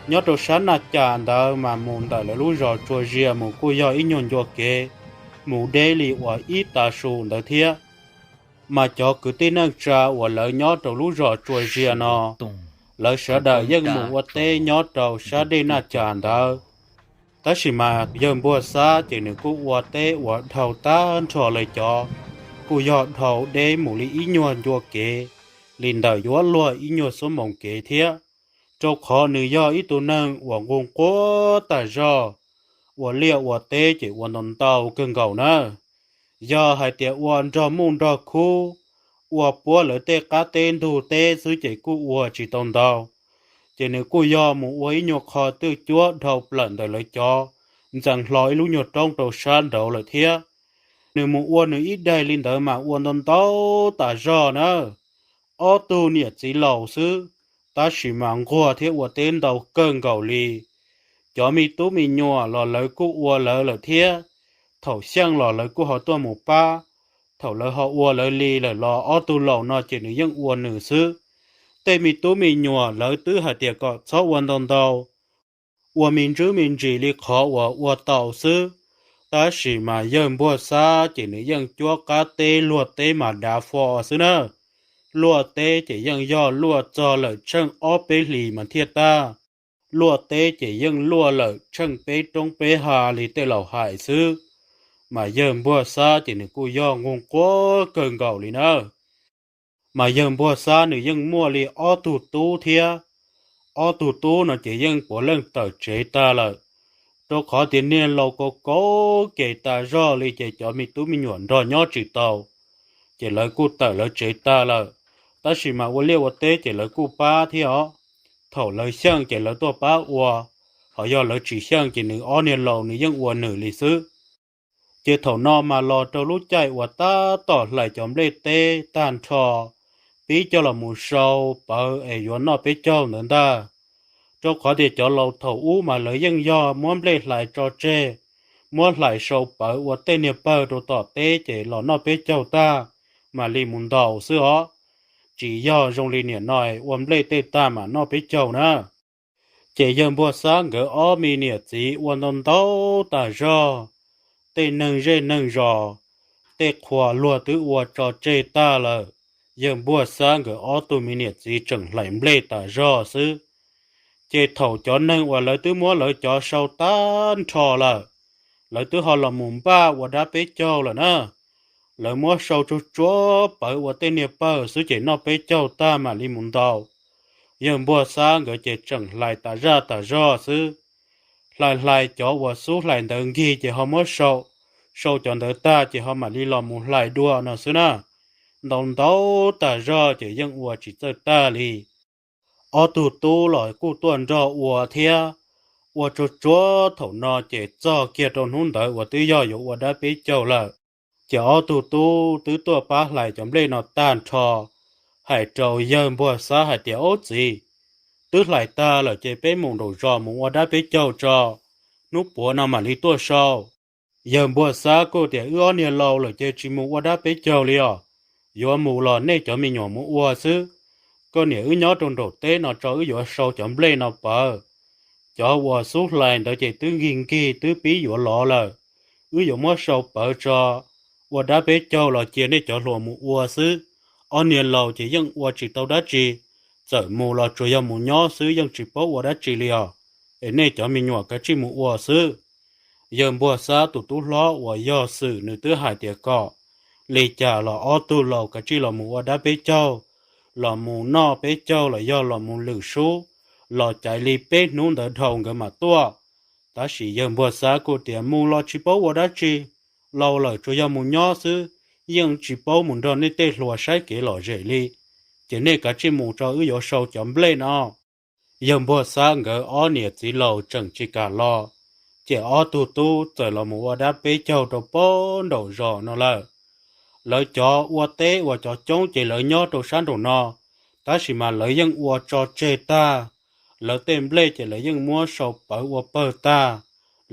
Nyob rau sab Naj Cas ntawd mas mus ntawm lawv lub zos Tsua Zia mus kuj yog ib nyuag ncua kev, mus deb li uas ib tav su ntawd thiab. Mas cov kwv tij neej tsa uas lawv nyob rau lub zos Tsua Zia no, lawv sawv daws yeej mus ua teb nyob rau sab dej Naj Cas ntawd. Tab sis mas yawg Npuag Xab ces nws kuj ua teb uas dhau tag nrho li cov, kuj yog dhau deb mus li ib nyuag ncua kev, li ntawm yuav luag ib nyuag xuab moos kev thiab. Rau qhov nws yog ib tug neeg uas nquag quag tas zog, ua liaj ua teb ces ua ntau ntau kawg nkaus na. Yog hais tias ua nrog muj nrog khub, ua puab lawv tej qab teb ntug teb xwb ces kuj ua tsis tau ntau. Ces nws kuj yog mus ua ib nyuag qho twj cuab dhau plaws ntawm lawv cov ntxees hlo ib lub nyuag roob rau sab nraud lawm thiab. Nws mus ua nws ib daim li ntawd mas ua ntau ntau tas zog na. Ob tug niam txiv laus xwb, tab sis mas nquag thiab ua teb ntau kawg nkaus li. Cov me tub me nyuam los lawv kuj ua lawv lawm thiab, thaum xyeej los lawv kuj ho tuaj mus pab. Thaum lawv ho ua lawv li lawm los ob tug laus no ces nws yeej ua nws xwb. Tej me tub me nyuam lawv twb hais tias kom txhob ua ntau ntau, ua me ntsis me ntsis li qhov uas ua tau xwb. Tab sis mas yawg Npuag Xab ces nws yeej cuab qab teb luag teb mas dav fo xwb na. Luag teb ces yeej yog luaj txog lawm tsheej ob peb hlis mas thiaj tag. Luaj teb ces yeej luaj lawm tsheej peb roob peb hav li tej laus hais xwb. Mas yawg Npuag Xab ces nws kuj yog nquag quag kawg nkaus li na. Mas yawg Npuag Xab nws yeej muaj li ob tug tub thiab. Ob tug tub no ces yeej puav leej tawm tsev tag lawm, rau qhov tias niag laus kaus kaus kev tas zog li ces cov me tub me nyuam nrog nyob tsis tau, ces lawv kuj tawm lawv tsev tag lawm. Tab sis mas ua liaj ua teb ces lawv kuj pab thiab os. Thaum lawv xyeej ces lawv tuaj pab ua, ho yog lawv tsis xyeej ces nws ob niag laus nws yeej ua nws li xwb. Ces thaum no mas los rau lub caij uas tab tom hlais cov nplej teb tag nrho, pib coj los mus sau pawv es yuav noj peb caug ntawd ntag. Rau qhov tias cov laus thaum ub mas lawv yeej yog muab nplej hlais tso tseg, muab hlais sau pawv ua tej niag pawg rau tom teb ces los noj peb caug tag mam li mus ntaus xwb os. Tsis yog zoo li niam no ua nplej tej tag mam noj peb caug na. Ces yawg Npuag Xab nkawd ob me niam txiv ua ntau ntau tas zog, tej neeg zej neeg zos, tej qhua luag twb ua tso tseg tag lawm, yawg Npuag Xab nkawd ob tug me niam txiv tseem hlais nplej tas zog xwb. Ces thaum cov neeg uas lawv twb muab lawv cov sau tag nrho lawm, lawv twb ho los mus npaj ua dab peb caug lawm na. Lawv muab sau tsuag tsuag pawv ua tej niag pawg xwb ces noj peb caug tag mam li mus ntaus. Yawg Npuag Xab nkawd ces tseem hlais tas zaj tas zog xwb. Hlais hlais cov uas xub hlais ntawd nkig ces ho muab sau, sau cov ntawd tag ces ho mam li los mus hlais dua no xwb na. Ntaus ntau tas zog ces yeej ua tsis txawj tag li. Ob tug tub los kuj tuaj nrog ua thiab. Ua tsuag tsuag thaum no ces txog kiag rau hnub ntawd uas twb yog yuav ua dab peb caug lawm, ces ob tug tub twb tuaj pab hlais cov nplej no tag nrho, hais rau yawg Npuag Xab hais tias, Ob txiv, twb hlais tag lawm ces peb mus nraum zos mus ua dab peb caug tso, hnub puav no mam li tuaj sau. Yawg Npuag Xab kuj tias, Wb ob niag laus lawm ces tsis mus ua dab peb caug li os. Yuav mus los nej cov me nyuam mus ua xwb. Koj niam wb nyob rau nraum teb no tso, wb yuav sau cov nplej no pawv. Cov uas xub hlais ntawd ces twb nkig nkig twb pib yuav lov lawm. Wb yuav muab sau pawv tso, ua dab peb caug los cia nej cov hluas mus ua xwb. Ob niag laus ces yeej ua tsis tau dab tsi, txawm mus los tsuas yog mus nyob xwb, yeej tsis paub ua dab tsi li os. Es nej cov me nyuam kav tsij mus ua xwb. Yawg Npuag Xab tus tub hlob uas yog Xwm nws twb hais tias kom li cas los ob tug laus kav tsij los mus ua dab peb caug, los mus noj peb caug los yog los mus lwm sub, los caiv li peb hnub ntawd dhau nkawd mam tuaj. Tab sis yawg Npuag Xab kuj tias, Mus los tsis paub ua dab tsi, laus lawm tsuas yog mus nyob xwb, yeej tsis paub mus nrog nej tej hluas saib kev lom zem li. Ces nej kav tsij mus tso, wb yuav sau cov nplej no. Yawg Npuag Xab nkawd ob niam txiv laus tseem tsis kam los, ces ob tug tub txawm los mus ua dab peb caug rau pem nraum zos no lawm. Lawv cov ua teb uas cov coob ces lawv nyob rau sab nraum no, tab sis mas lawv yeej ua tso tseg tag. Lawv tej nplej ces lawv yeej muab sau pawv ua pawg tag,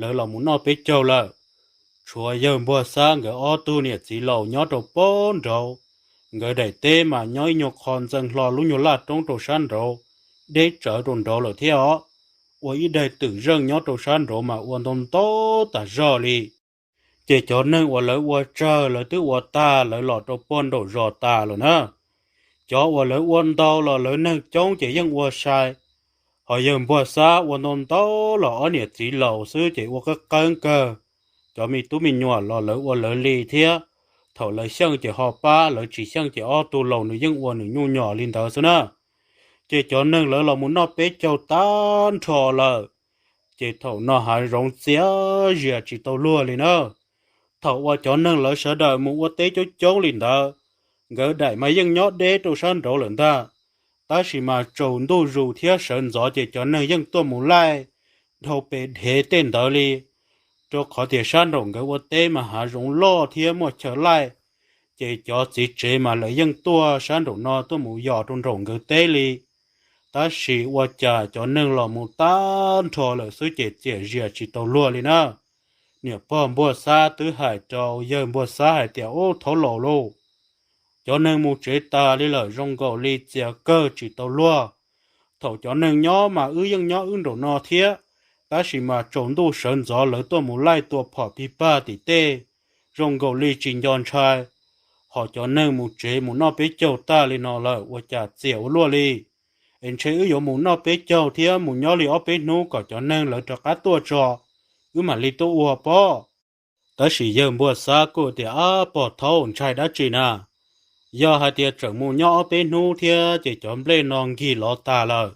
lawv los mus noj peb caug lawm. Tshuav yawg Npuag Xab nkawd ob tug niam txiv laus nyob rau pem nraud. Nkawd daim teb mas nyob ib nyuag qho ntxeev hlo lub nyuag laj roob rau sab nraud, deb tsawv rau nraud lawm thiab os. ua ib daim twm zeej nyob rau sab nraud mas ua ntau ntau tas zog li. Ces cov neeg uas lawv ua tsawg lawv twb ua tag lawv los rau pog nraum zos tas lawm na. Cov uas lawv ua ntau los lawv neeg coob ces yeej ua sai. Ho yawg Npuag Xab ua ntau ntau los ob niam txiv laus xwb ces ua qab qeeb kawg. Cov me tub me nyuam los lawv ua lawv li thiab. Thaum lawv xyeej ces ho pab, lawv tsis xyeej ces ob tug laus nws yeej ua nws nyuj nyos li ntawd xwb na. Ces cov neeg lawv los mus noj peb caug tag nrho lawm. Ces thaum no hav zoov txias zias tsis tau luag li na. Thaum uas cov neeg lawv sawv daws mus ua teb coob coob li ntawd, nkawd daim mas yeej nyob deb rau sab nraud lawm ntag. Tab sis mas tsaus ntuj zus thiab sawv ntxov ces cov neeg yeej tuaj mus laij dhau pes dhev tej ntawd li. Rau qhov tias sab nraum nkawd ua teb mas hav zoov loj thiab muaj chaw laij, ces cov txiv tsev mas lawv yeej tuaj sab nraum no tuaj mus yos rau nraum nkawd teb li. Tab sis ua cas cov neeg los mus tag nrho lawm xwb ces txias zias tsis tau luag li na. Niam pog Npuag Xab twb hais rau yawg Npuag Xab hais tias, Ub, thaub laus lauj, cov neeg mus tsev tas li lawm, zoo nkaus li txias kawg tsis tau luag. Thaum cov neeg nyob mas wb yeej nyob wb nraum no thiab, tab sis mas tsaus ntuj sawv ntxov lawv tuaj mus laij tua phom pig pag tim tej, zoo nkaus li tsis nco ntshai. Ho cov neeg mus tsev mus noj peb caug tag li no lawm ua cas txias ua luaj li. Es ntshe wb yuav mus noj peb caug thiab mus nyob li ob peb hnub kom cov neeg lawv rov qab tuaj tso, wb mam li tuaj ua pob. Tab sis yawg Npuag Xab kuj tias, Ab, pog thaub, ntshai dab tsi na? Yog hais tias tseem mus nyob ob peb hnub thiab ces cov nplej no nkig lov tag lawm,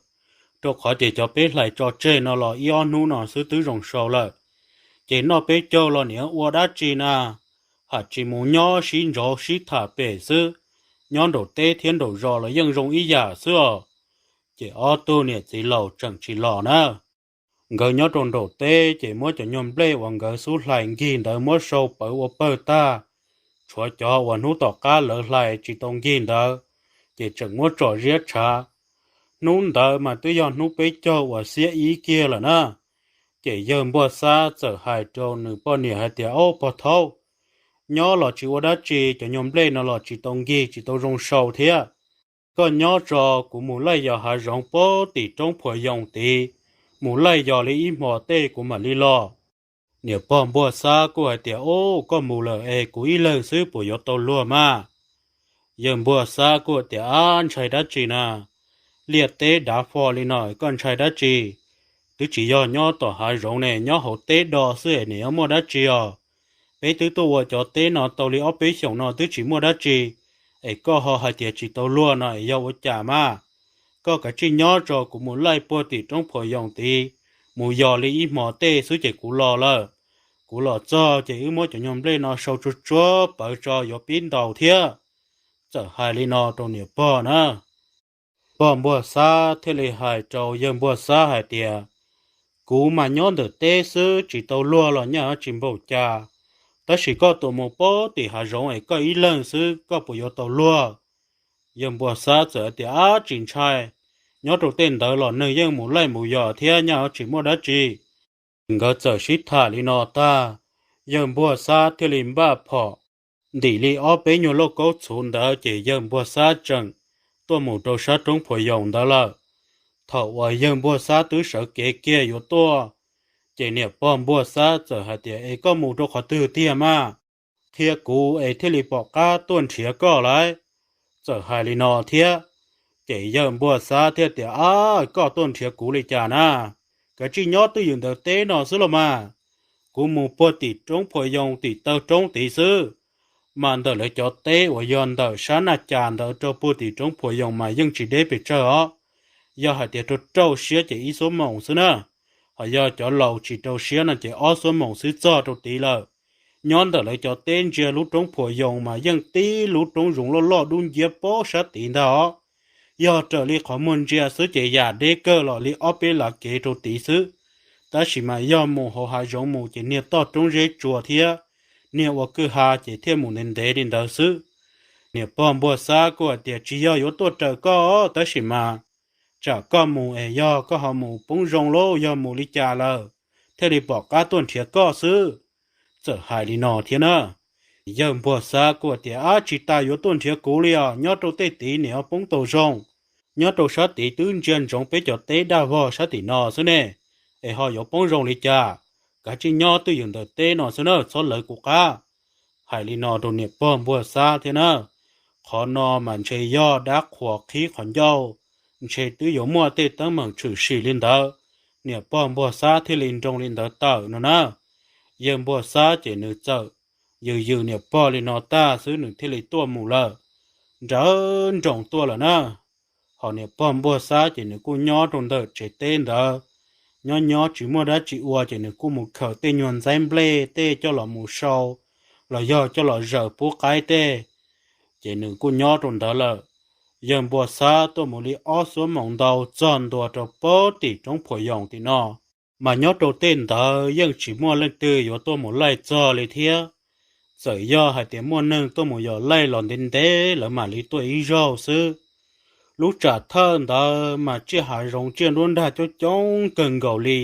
rau qhov ces cov peb hlais tso tseg no los ib ob hnub no xwb twb zoo sau lawm. Ces noj peb caug los niam ua dab tsi na? Ham tsis mus nyob sib ntsauv sib tham pem xwb, nyob nraum teb thiab nraum zos los yeej zoo ib yam xwb os. Ces ob tug niam txiv laus tseem tsis los na. Nkawd nyob rau nraum teb ces muab cov nyuag nplej uas nkawd xub hlais nkig ntawd muab sau pawv ua pawg tag, tshuav cov uas hnub tom qab lawv hlais tsis tau nkig ntawd, ces tseem muab tso ziab tshav. Hnub ntawd mas twb yog hnub peb caug uas xiab ib kiag lawm na. Ces yawg Npuag Xab txawm hais rau nws poj niam hais tias, Au, pog thaub, nyob los tsis ua dab tsi, cov nyuag nplej no los tsis tau nkig tsis tau zoo sau thiab. Koj nyob tso, kuv mus laij yos hav zoov puag tim roob Phuas Yoos tid, mus laij yos li ib hmos tej kuv mam li los. Niam pog Npuag Xab kuj hais tias, Au, koj mus lawm es kuv ib leeg xwb puas yuav tau luag mas? Yawg Npuag Xab kuj tias, Ab, ntshai dab tsi na? Liaj teb dav fo li no koj ntshai dab tsi? Twb tsis yog nyob tom hav zoov ne, nyob hauv teb do xwb es nim yuav muaj dab tsi os? Peb twb tuaj ua cov teb no tau li ob peb xyoos no twb tsis muaj dab tsi, es koj ho hais tias tsis tau luag no es yog ua cas mas? Koj kav tsij nyob tso, kuv mus laij puag tim roob Phuas Yoos tid, mus yos li ib hmos tej xwb ces kuv los lawm. Kuv los txog ces wb muab cov nyuag nplej no sau tsuag tsuag pawv tso yuav pib ntaus thiab. Txawm hais li no rau niam pog na. Pog Npuag Xab thiaj li hais rau yawg Npuag Xab hais tias, Kuv mas nyob ntawm teb xwb tsis tau luag los nyaj tsis npaum cas, tab sis koj tuaj mus puag tim hav zoov es koj ib leeg xwb koj puas yuav tau luag? Yawg Npuag Xab txawm hais tias, Ab, tsis ntshai, nyob rau tej ntawd los neeg yeej mus laij mus yos thiab nyaj tsis muaj dab tsi. Nkawd txawm sib tham li no tag, yawg Npuag Xab thiaj li npaj phom ntim li ob peb nyuag lauj kaub txhuv ntawd ces yawg Npuag Xab tseem tuaj mus rau sab roob Phuas Yoos ntawd lawm. Thaum uas yawg Npuag Xab twb sawv kev kiag yuav tuaj, ces niam pog Npuag Xab txawm hais tias, Es koj mus rau qhov twg tiag mas? Qhia kuv es thiaj li pom qab tuaj nrhiav koj lauj. Txawm hais li no thiab, ces yawg Npuag Xab thiaj tias, Ab, koj tuaj nrhiav kuv li cas na? Kav tsij nyob twj ywm ntawm teb no xwb los mas. Kuv mus puag tim roob Phuas Yoos tim taw roob tid xwb, mas ntawm lawv cov teb uas yog ntawm sab Naj Cas ntawd rau puag tim roob Phuas Yoos mas yeej tsis deb pes tsawg os. Yog hais tias rau rau siab ces ib xuab moos xwb na, ho yog cov laus tsis rau siab no ces ob xuab moos xwb txog rau tid lawm. Nyob ntawm lawv cov teb ntsia lub roob Phuas Yoos mas yeej tib lub roob zoov loj loj dub nciab pob sab tid ntag os. Yog raws li qhov muag ntsia xwb ces yam deb kawg los li ob peb lav kev rau tid xwb. Tab sis mas yog mus hauv hav zoov mus ces niag toj roob zeb tsua thiab niag ua kwj ha ces thiaj mus ntev ntev li ntawd xwb. Niam pog Npuag Xab kuj hais tias, Tsis yog yuav tuaj raws koj, tab sis mas tsam koj mus es yog koj ho mus poob zoo lauj, yog mus li cas lawm, thiaj li pom qab tuaj nrhiav koj xwb. Txawm hais li no thiab na. Yawg Npuag Xab kuj tias, Ab, tsis tas yuav tuaj nrhiav kuv li os, nyob rau tej tid niam poob tau zoo, nyob rau sab tid twb ntsia ntsoov peb cov teb daj vog sab tim no xwb ne. es ho yuav poob zoo li cas? Kav tsij nyob twj ywm ntawm teb no xwb na, txhob lawv kuv qab. Hais li no rau niam pog Npuag Xab thiab na. Qhov no mas ntshe yog dab qhuas qhib qhov ncauj, ntshe twb yuav muaj tej teeb meem tshwm sim li ntawd, niam pog Npuag Xab thiaj li nroo li ntawd tawm no na. Yawg Npuag Xab ces nws txawm yws yws niam pog li no tag xwb nws thiaj li tuaj mus lawm, nrawv nroos tuaj lawm na. Hos niam pog Npuag Xab ces nws kuj nyob rau ntawm tsev teb ntawd. Nyob nyob tsis muaj dab tsi ua ces nws kuj mus khaws tej nyuag ntxaib nplej tej coj los mus sau, los yog coj los zaws pub qaib tej, ces nws kuj nyob rau ntawd lawm. Yawg Npuag Xab tuaj mus li ob xuab moos ntau txog ntua rau pab tim roob Phuam Yoos tim no, mas nyob rau tej ntawd yeej tsis muaj leej twg yuav tuaj mus laij txog li thiab. Txawm yog hais tias muaj neeg tuaj mus yos laij los ntev ntev lawv mam li tuaj ib zaug xwb. Lub tsam thawj ntawd mas tsiaj hav zoov tsiaj nruab nrag coob coob kawg nkaus li.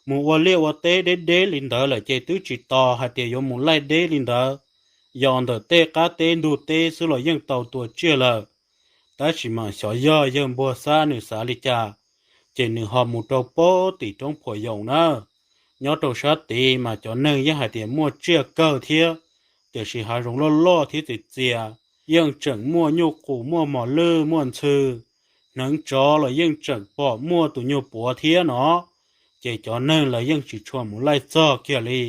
Mus ua liaj ua teb deb deb li ntawd lawm ces twb tsis tos hais tias yuav mus laij deb li ntawd. Yos ntawm tej qab teb ntug teb xwb los yeej tau tua tsiaj lawm. Tab sis mas xyov yog yawg Npuag Xab nws xav li cas, ces nws ho mus rau pab tim roob Phuam Yoos na. Nyob rau sab tid mas cov neeg yeej hais tias muaj tsiaj kawg thiab, tiam sis hav zoov loj loj thiab txias txias, yeej tseem muaj nyuj qus, muaj mos lwj, muaj ntxhw, hneev tsov los yeej tseem pom muaj tus nyuag puav thiab no, ces cov neeg lawv yeej tsis tshua mus laij txog kiag li.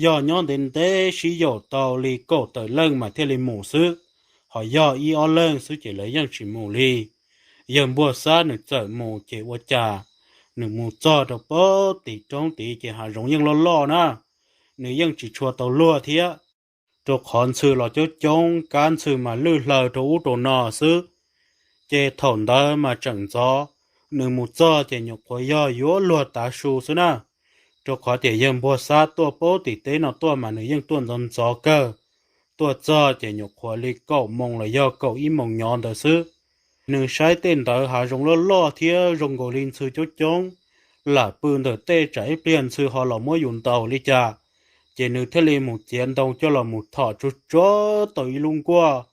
Yog nyob ntev ntev sib yaum tau li kaum tawm leej mas thiaj li mus xwb, ho yog ib ob leeg xwb ces lawv yeej tsis mus li. Yawg Npuag Xab nws txawm mus ces ua cas nws mus txog rau pab tim roob tid ces hav zoov yeej loj loj na, nws yeej tsis tshua tau luag thiab, rau qhov ntxhw los coob coob, kab ntxhw mas lwj hlaw rau ub rau no xwb. Ces thaum ntawd mas tseem ntxov, nws mus txog ces nyuam qhuav yog yuav luag tav su xwb na, rau qhov tias yawg Npuag Xab tuaj pab tim teb no tuaj mas nws yeej tuaj ntxov ntxov kawg. Tuaj txog ces nyuam qhuav li kaum moos los yog kaum ib moos nyob ntawd xwb. Nws saib tej ntawd hav zoov loj loj thiab zoo nkaus li ntxhw coob coob, lam pw ntawm tej tsam ib pliag ntxhw ho los muab yus ntaus li cas, ces nws thiaj li mus txiav ntoo coj los mus thom tsuag tsuag tau ib lub nkuaj.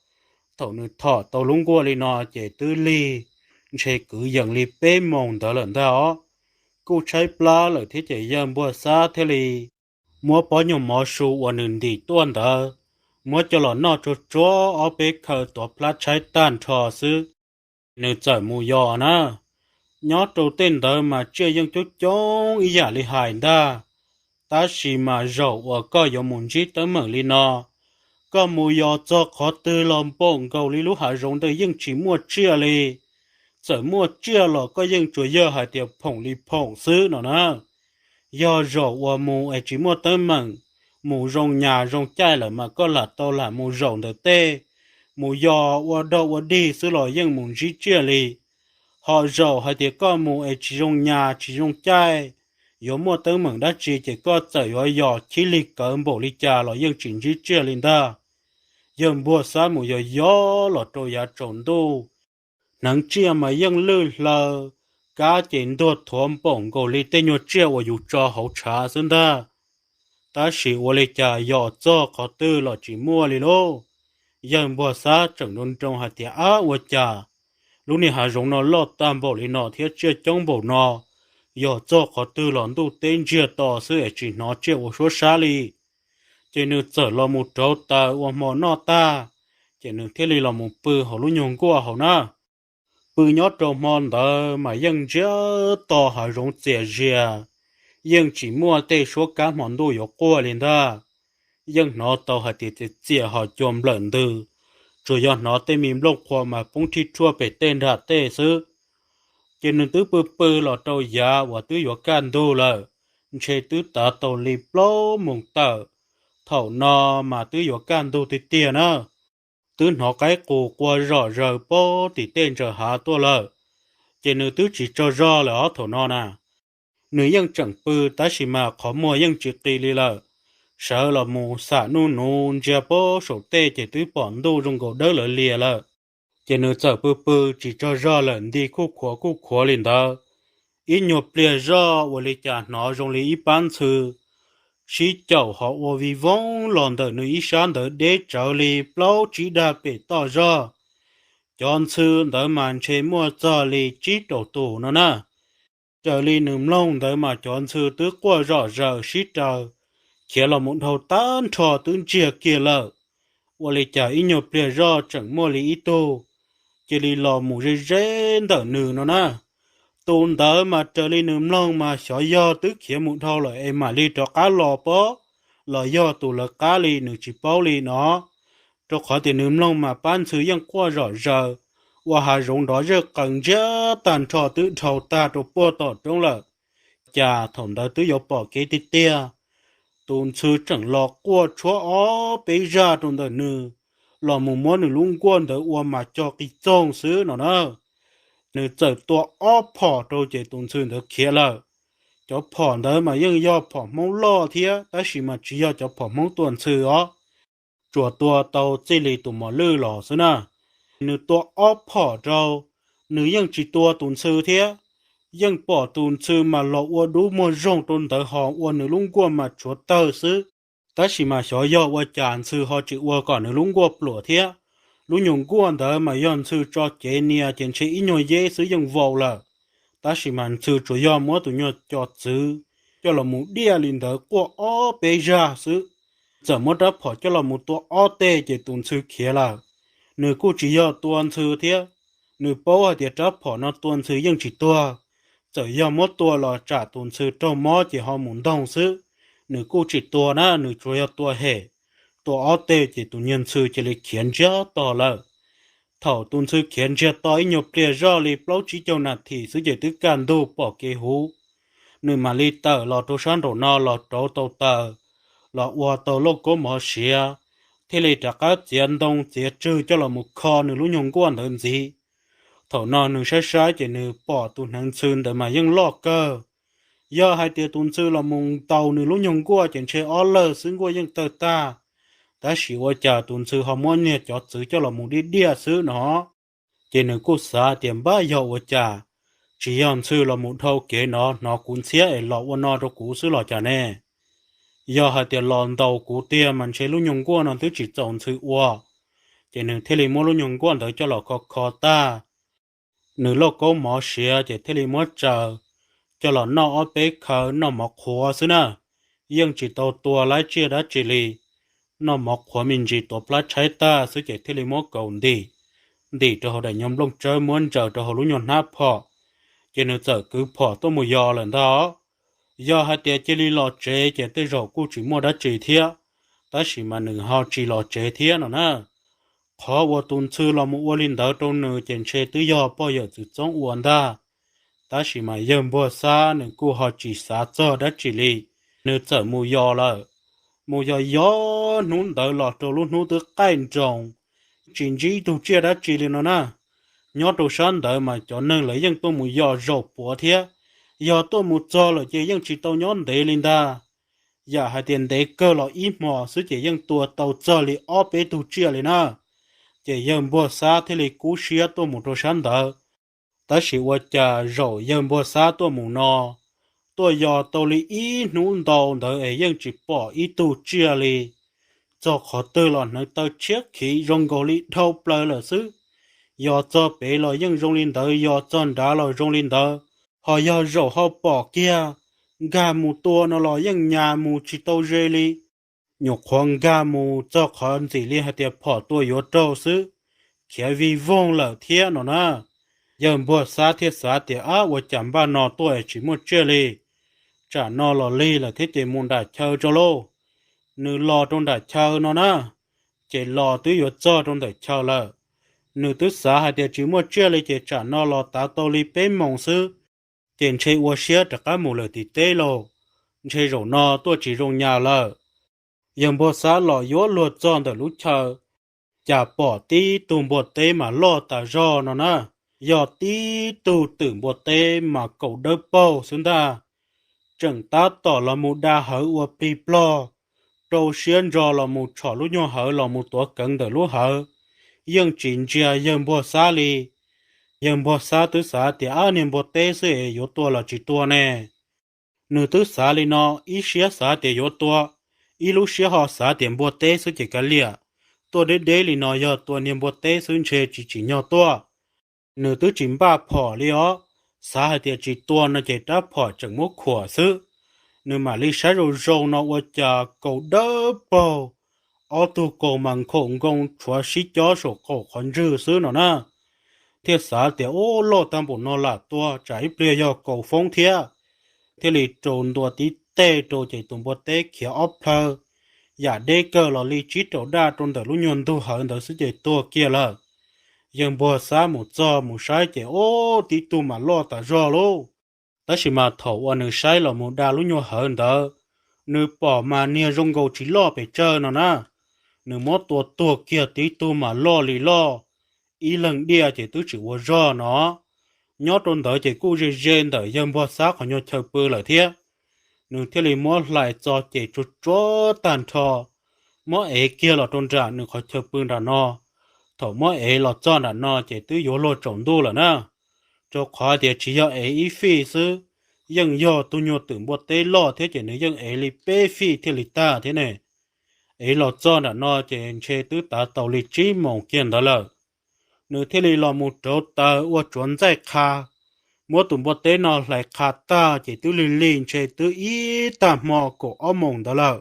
Thaum nws thom tau lub nkuaj li no ces twb lig ntshe kwv yees li peb moos ntawd lawm ntag os. Kuj tshaib plab lawm thiab ces yawg Npuag Xab thiaj li muab pob nyuag mov su uas nws ntim tuaj ntawd, muab coj los noj tsuag tsuag ob peb khaw tuav plab tshaib tag nrho xwb. Nws txawm mus yos na. Nyob rau tej ntawd mas tsiaj yeej coob coob ib yam li hais ntag. Tab sis mas zaum uas koj yuav mus ntsib teeb meem li no, koj mus yos txog qhov twg los npaum nkaus li lub hav zoov ntawd yeej tsis muaj tsiaj li. Txawm muaj tsiaj los koj yeej tsuas yog hais tias phoom li phoom xwb no na. Yog zaum uas mus es tsis muaj teeb meem, mus zoo nyas zoo caij lawm mas koj lam tau lam mus zaum ntawm tej, mus yos ua dog ua dig xwb los yeej mus ntsib tsiaj li. Ho zaum hais tias koj mus es tsis zoo nyas tsis zoo caij, yuav muaj teeb meem dab tsi ces koj txawm yuav yos chib lig kawv npaum li cas los yeej tsis ntsib tsiaj li ntag. Yawg Npuag Xab mus yos yos los rau yav tsaus ntuj, hneev tsiaj mas yeej lwj hlaw, kab ces ntuag thuav npaum nkaus li tej nyuag tsiaj uas yus tso hauv tshav xwb ntag. Tab sis ua li cas yos txog qhov twg los tsis muaj li lauj. Yawg Npuag Xab tseem nroo nroo hais tias, ab, ua cas lub niag hav zoov no loj tag npaum li no thiab tsiaj coob npaum no, yog txog qhov twg los ntuj teb ntsiag to xwb es tsis hnov tsiaj ua suab sab li. Ces nws txawm los mus rauv taws ua hmo noj tag, ces nws thiaj li los mus pw hauv lub nyuag nkuaj hauv na. Pw nyob rau hmo ntawd mas yeej ntsiag to hav zoov txias zias, yeej tsis muaj tej suab kab hmo ntuj yuav quaj li ntag. Yeej hnov tau hais tias txias txias ho cua nplawm ntws, tsuas yog hnov tej me nplooj qhuav mas poob rhib rhuaj pem tej nram tej xwb. Ces nws twb pw pw los rau yav uas twb yuav kaj ntug lawm, ntshe twb tav tau li plaub moos tawm. Thaum no mas twb yuav kaj ntug tiag tiag na, twb hnov qaib qus qua zom zaws pab tim tej ntsaws hav tuaj lawm. Ces nws twb tsis tsaug zog lawm os thaum no na. Nws yeej tseem pw tab sis mas qhov muag yeej tsis qis li lawm. Sawv los mus xam nuj nuv ntsia pab saum tej ces twb pom ntuj zoo nkaus dawb lawv lias lawm. Ces nws txawm pw pw tsis tsaug zog lawm nti khuj khuav khuj khuav li ntawd. Ib nyuag pliag zoj ua li cas hnov zoo li ib pab ntxhw sib caum ho ua vij voog los ntawm nws ib sab ntawd deb tsawv li plaub tsib dag pem toj zog. Cov ntxhw ntawd mas ntshe muaj txog li tsib rau tus no na. Raws li nws mloog ntawd mas cov ntxhw twb quaj zom zaws sib raws khiav los mus dhau tag nrho twb ntsiag kiag lawm. Ua li cas ib nyuag pliag zoj tseem muaj li ib tug cia li los mus ze ze ntawm nws no na. Tus ntawd mas raws li nws mloog mas xyov yog twb khiav mus dhau lawm es mam li rov qab los pob, los yog tus lawv qab li nws tsis paub li no. Rau qhov tias nws mloog mas pab ntxhw yeej quaj zom zaws, ua hav zoov nrov zej qees ntsiag tag nrho twb dhau tag rau puag tom roob lawm. Cas thaum ntawd twb yuav pom kev tiag tiag, tus ntxhw tseem los quaj tshuab ob peb zaj rau ntawm nws, los mus muab nws lub nkuaj ntawd ua mas co qis txoog xwb no na. Nws txawm tua ob phom rau ces tus ntxhw ntawd khiav lawm. Cov phom ntawd mas yeej yog phom Hmoob loj thiab tab sis mas tsis yog cov phom Hmoob tua ntxhw os, tsuas tua tau txij li tus mos lwj los xwb na. Nws tua ob phom rau, nws yeej tsis tua tus ntxhw thiab. Yeej pom tus ntxhw mas los ua dub muag zoog rau ntawd ho ua nws lub nkuaj mas tshuav tawg xwb. Tab sis mas xyov yog ua cas ntxhw ho tsis ua kom nws lub nkuaj pluam thiab. Lub nyuag nkuaj ntawd mas yog ntxhw tso cev nias ces ntshe ib nyuag yeb xwb yeej vau lawm. Tab sis mas ntxhw tsuas yog muab tus nyuag co txwv coj los mus diaj li ntawd quaj ob peb zaj xwb. Txawm muab rab phom coj los mus tua ob teg ces tus ntxhw khiav lawm. Nws kuj tsis yog tua ntxhw thiab, nws paub hais tias rab phom no tua ntxhw yeej tsis tuag. Txawm yog muab tua los tsam tus ntxhw raug mob ces ho mus ntoog xwb. Nws kuj tsis tua na, nws tsuas yog tua hem, tua ob teg ces tus niag ntxhw cia li khiav ntsiag to lawm. Thaum tus ntxhw khiav ntsiag to ib nyuag pliag zoj li plaub tsib caug nas this xwb ces twb kaj ntug pom kev huv. Nws mam li tawm los rau sab nraum no los rauv tau taws, los ua tau lauj kaub mov siav, thiaj li rov qab txiav ntoo txiav tswg coj los mus kho nws lub nyuag nkuaj ntawd ntxiv. Thaum no nws saib saib ces nws pom tus hneev ntxhw ntawd mas yeej loj kawg. Yog hais tias tus ntxhw los mus ntaus nws lub nyuag nkuaj ces ntshe ob lawg xwb nkuaj yeej tawg tag. Tab sis ua cas tus ntxhw ho muab niag cov txwv coj los mus diaj diaj xwb no. Ces nws kuj xav tias npaj yog ua cas, tsis yog ntxhw los mus dhau kev no hnov kuv ntxhiab es los ua no rau kuv xwb los cas ne? Yog hais tias los ntaus kuv tiag mas ntshe lub nyuag nkuaj no twb tsis txaus ntxhw ua. Ces nws thiaj li muab lub nyuag nkuaj ntawd coj los kho kho tag, nws lauj kaub mov siav ces thiaj li muab tsaws coj los noj ob peb khaw noj mov qhuav xwb na. Yeej tsis tau tua laib tsiaj dab tsi li, noj mov qhuav me ntsis tuav plab tshaib tag xwb ces thiaj li muab kaus ntim, ntim rau hauv daim nyuag nplooj tsawb muab ntsaws rau hauv lub nyuag hnab phom, ces nws txawm kwv phom tuaj mus yos lawm ntag. Yog hais tias cia li los tsev ces tej zaum kuj tsis muaj dab tsi thiab, tab sis mas nws ho tsis los tsev thiab no na. Qhov uas tus ntxhw los mus ua li ntawd rau nws ces ntshe twb yog pog yawm txwv txoob ua ntag. Tab sis mas yawg Npuag Xab nws kuj ho tsis xav txog dab tsi li, nws txawm mus yos lawm. Mus yos yos hnub ntawd los rau lub hnub twb qaij nroos, tsis ntsib ib tug tsiaj dab tsi li no na. Nyob rau sab ntawd mas cov neeg lawv yeej tuaj mus yos zaum puav thiab, yog tuaj mus txog lawm ces yeej tsis tau nyob ntev li ntag. Yam hais tias ntev kawg los ib hmos xwb ces yeej tua tau txog li ob peb tug tsiaj li na. Ces yawg Npuag Xab thiaj li kub siab tuaj mus rau sab ntawd. Tab sis ua cas zaum yawg Npuag Xab tuaj mus no, tuaj yos tau li ib hnub ntau ntawd es yeej tsis pom ib tug tsiaj li. Txog qhov twg los hneev taw tshiab khiv zoo nkaus li dhau plaws lawm xwb. Yos txog pem los yeej zoo li ntawd, yos txog nrad los zoo li ntawd. Ho yog zaum hauv pom kiag, nkag mus tua no los yeej nyas mus tsis tau ze li. Nyuam qhuav nkag mus txog qhov ntxim li hais tias phom tua yuav raug xwb, khiav vij voog lawm thiab no na. Yawg Npuag Xab thiaj xav tias, ab, ua cas npaj no tuaj es tsis muaj tsiaj li, tsam no los lig lawm thiab ces mus nram chaw tso lauj. Nws los rau nram chaw no na, ces los twb yuav txog rau ntawm chaw lawm. Nws twb xav hais tias tsis muaj tsiaj li ces tsam no los tav tau li peb moos xwb, ces ntshe ua siab rov qab mus lawm tim teb lauj, ntshe zaum no tuaj tsis zoo nyas lawm. Yawg Npuag Xab los yuav luag txog ntawm lub chaw, cas pom tib tug npua teb mas loj tas zog no na, yog tib tug twm npua teb mas kaum dawb paug xwb ntag. Tseem tab tom los mus da hawv ua plig plog, rau siab ntso los mus tshom lub nyuag hawv los mus tuav keev ntawm lub hawv, yeej tsis ntsia yawg Npuag Xab li. Yawg Npuag Xab twb xav tias, ab, niag npua teb xwb es yuav tua los tsis tua ne? Nws twb xav li no, ib siab xav tias yuav tua, ib lub siab ho xav tias npua teb xwb ces kav liam, tuaj deb deb li no yog tua niag npua teb xwb ntshe tsis tsim nyog tuaj. Nws twb tsis npaj phom li os, Xav hais tias tsis tua no ces rab phom tseem muab khuam xwb. Nws mam li saib zoo zoo no ua cas kaus dawb paug, ob tug kaus mas nkhaus nkoo tshuav sib cob saum qaum qhov ntswg xwb no na. Thiaj xav tias ub, loj tag npaum no lam tua tsam ib pliag yog kaus foob thiab. Thiaj li rau ntua tib teg rau ces tus npua teb khiav ob plhaw yam deb kawg los li tsib rau daj rau ntawm lub nyuag ntug hawv ntawd xwb ces tuag kiag lawm. Yawg Npuag Xab mus txog mus saib ces ub, tib tug mas loj tas zog lauj. Tab sis mas thaum uas nws saib los mus da lub nyuag hawv ntawd, nws pom mas niag zoo nkaus tsis loj pes tsawg no na. Nws muab tua tuag kiag tib tug mas loj li loj, ib leeg diaj ces twb tsis ua zog no. Nyob rau ntawd ces kuj ze ze ntawm Yawg Npuag Xab qhov nyuag chaw pw lawm thiab. Nws thiaj li muab hlais txo ces tsuag tsuag tag nrho, muab ev kiag los rau nram nws qhov chaw pw nram no. Thaum muab ev los txog nram no ces twb yuav luag tsaus ntuj lawm na, rau qhov tias tsis yog ev ib fij xwb, yeej yog tus nyuag twm npua teb loj thiab ces nws yeej ev li peb fij thiaj li tag thiab ne. Ev los txog nram no ces ntshe twb tav tau li tsib moos kiag ntawd lawm. Nws thiaj li los mus rauv taws ua tsuav ntxaij qha, muab tus npua teb no hlais qha tag ces twb lig lig ntshe twb ib tag hmo kaum ob moos ntawd lawm.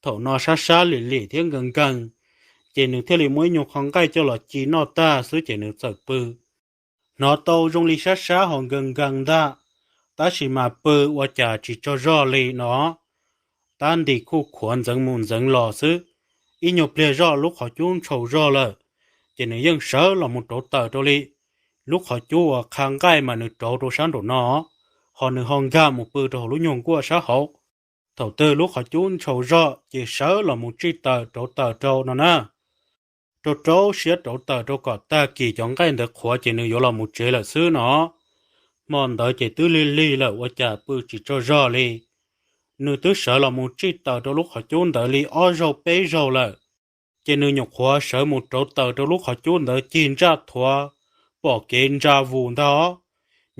Thaum no sab sab lim lim thiab nkees nkees, ces nws thiaj li muab ib nyuag qho nqaij coj los ci noj tag xwb ces nws txawm pw. Hnov tau zoo li sab sab ho nkees nkees ntag, tab sis mas pw ua cas tsis tsaug zog li no. Tab ntim khuj khuav ntxeev mus ntxeev los xwb, ib nyuag pliag zoj lub qhov cub ntshaus zog lawm, ces nws yeej sawv los mus rauv taws rau li. Lub qhov cub uas qha nqaij mas nws rauv rau sab nraum no, ho nws ho nkag mus pw rau hauv lub nyuag nkuaj sab hauv. Thaum twg lub qhov cub ntshaus zog ces sawv los mus tsij taws rauv taws rau no na. Rau rau siab rauv taws rau kom tag kis cov nqaij ntawd qhuav ces nws yuav los mus tsev lawm xwb no. Hmo ntawd ces twb lig lig lawm ua cas pw tsis tsaug zog li. Nws twb sawv los mus tsij taws rau lub qhov cub ntawd li ob zaug peb zaug lawm, ces nws nyuam qhuav sawv mus rauv taws rau lub qhov cub ntawd cig ntsaj thuav, pom kev ntsa vus ntag.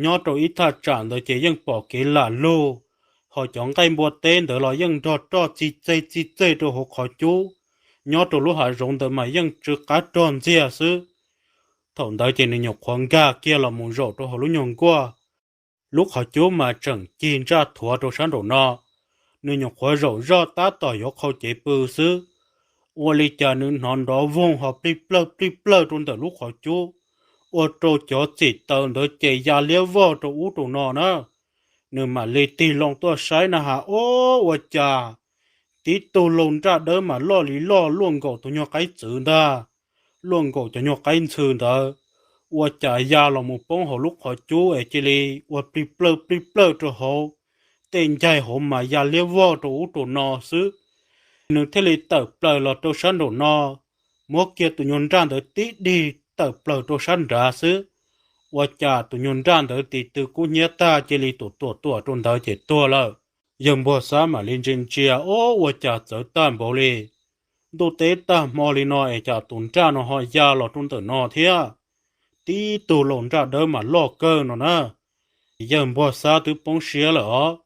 Nyob rau ib thaj tsam ntawd ces yeej pom kev lam lug, ho cov nqaij npua teb ntawd los yeej nrog roj txi txeg txi txeg rau hauv qhov cub. Nyob rau lub hav zoov ntawd mas yeej tsw qab rog ntxiag xwb. Thaum ntawd ces nws nyuam qhuav nkag kiag los mus zaum rau hauv lub nyuag nkuaj. Lub qhov cub mas tseem cig ntsaj thuav rau sab nraum no. Nws nyuam qhuav zaum zoj tab tom yuav qhau cev pw xwb, ua li cas nws hnov nrov voog ho plig plawg plig plawg rau ntawm lub qhov cub, ua rau cov txim taws ntawd ces ya liab vog rau ub rau no na. Nws mam li tig loo tuaj saib na has, ub, ua cas tib tug laus nraj dawb mas loj li loj luaj nkaus tus nyuag qaib txwv ntag, luaj nkaus cov nyuag qaib ntxhw ntawd, ua cas ya los mus poob hauv lub qhov cub es cia li ua plig plawg plig plawg rau hauv, tej ncaig hauv mas ya liab vog rau ub rau no xwb. Nws thiaj li tawm plaws los rau sab nraum no, muab kiag tus nyuag nraj ntawd tib dig tawm plaws rau sab nrad xwb, ua cas tus nyuag nraj ntawd tis tw kub hnyiab tag cia li tuam tuam tuam rau ntawd ces tuag lawm. Yawg Npuag Xab mam li ntsia ntsia, ub, ua cas txawv tag npaum li. Ntuj teb tag hmo li no es cas tus nraj no ho ya los rau ntawm no thiab. Tib tug laus nraj dawb mas loj kawg no na. Yawg Npuag Xab twb poob siab lawm os,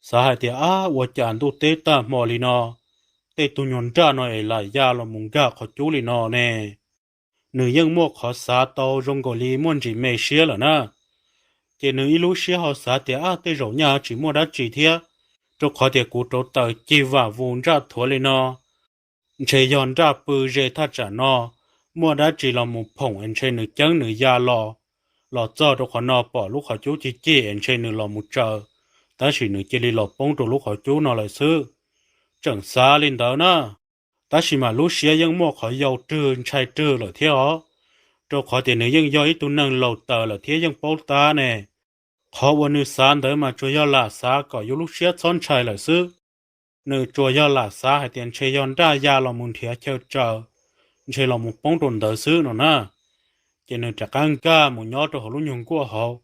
xav hais tias, ab, ua cas ntuj teb tag hmo li no, tej tug nyuag nraj no es lam ya los mus nkag qhov cub li no ne. Nws yeej muaj qhov xav tau zoo nkaus li muaj ntsis me siab lawm na. Ces nws ib lub siab ho xav tias, ab, tej zaum nyaj tsis muaj dab tsi thiab, rau qhov tias kuv rauv taws cig vam vus ntsaj thuav li no, ntshe yog nraj pw ze thaj tsam no, muaj dab tsi los mus phoom es ntshe nws ceeb nws ya los, los txog rau qhov no pom lub qhov cub cig cig es ntshe nws los mus tsaws, tab sis nws cia li los poob rau lub qhov cub no lawm xwb. Tseem xav li ntawd na, tab sis mas lub siab yeej muaj qhov yau rwg ntshai rwg lawm thiab os, rau qhov tias nws yeej yog ib tug neeg laus taws lawm thiab yeej paub tab ne. Qhov uas nws xav ntawd mas tsuas yog lam xav kom yus lub siab txhob ntshai lawm xwb. Nws tsuas yog lam xav hais tias ntshe yog nraj ya los mus nrhiav chaw tsaws, ntshe los mus poob rau ntawd xwb no na. Ces nws rov qab nkag mus nyob rau hauv lub nyuag nkuaj hauv.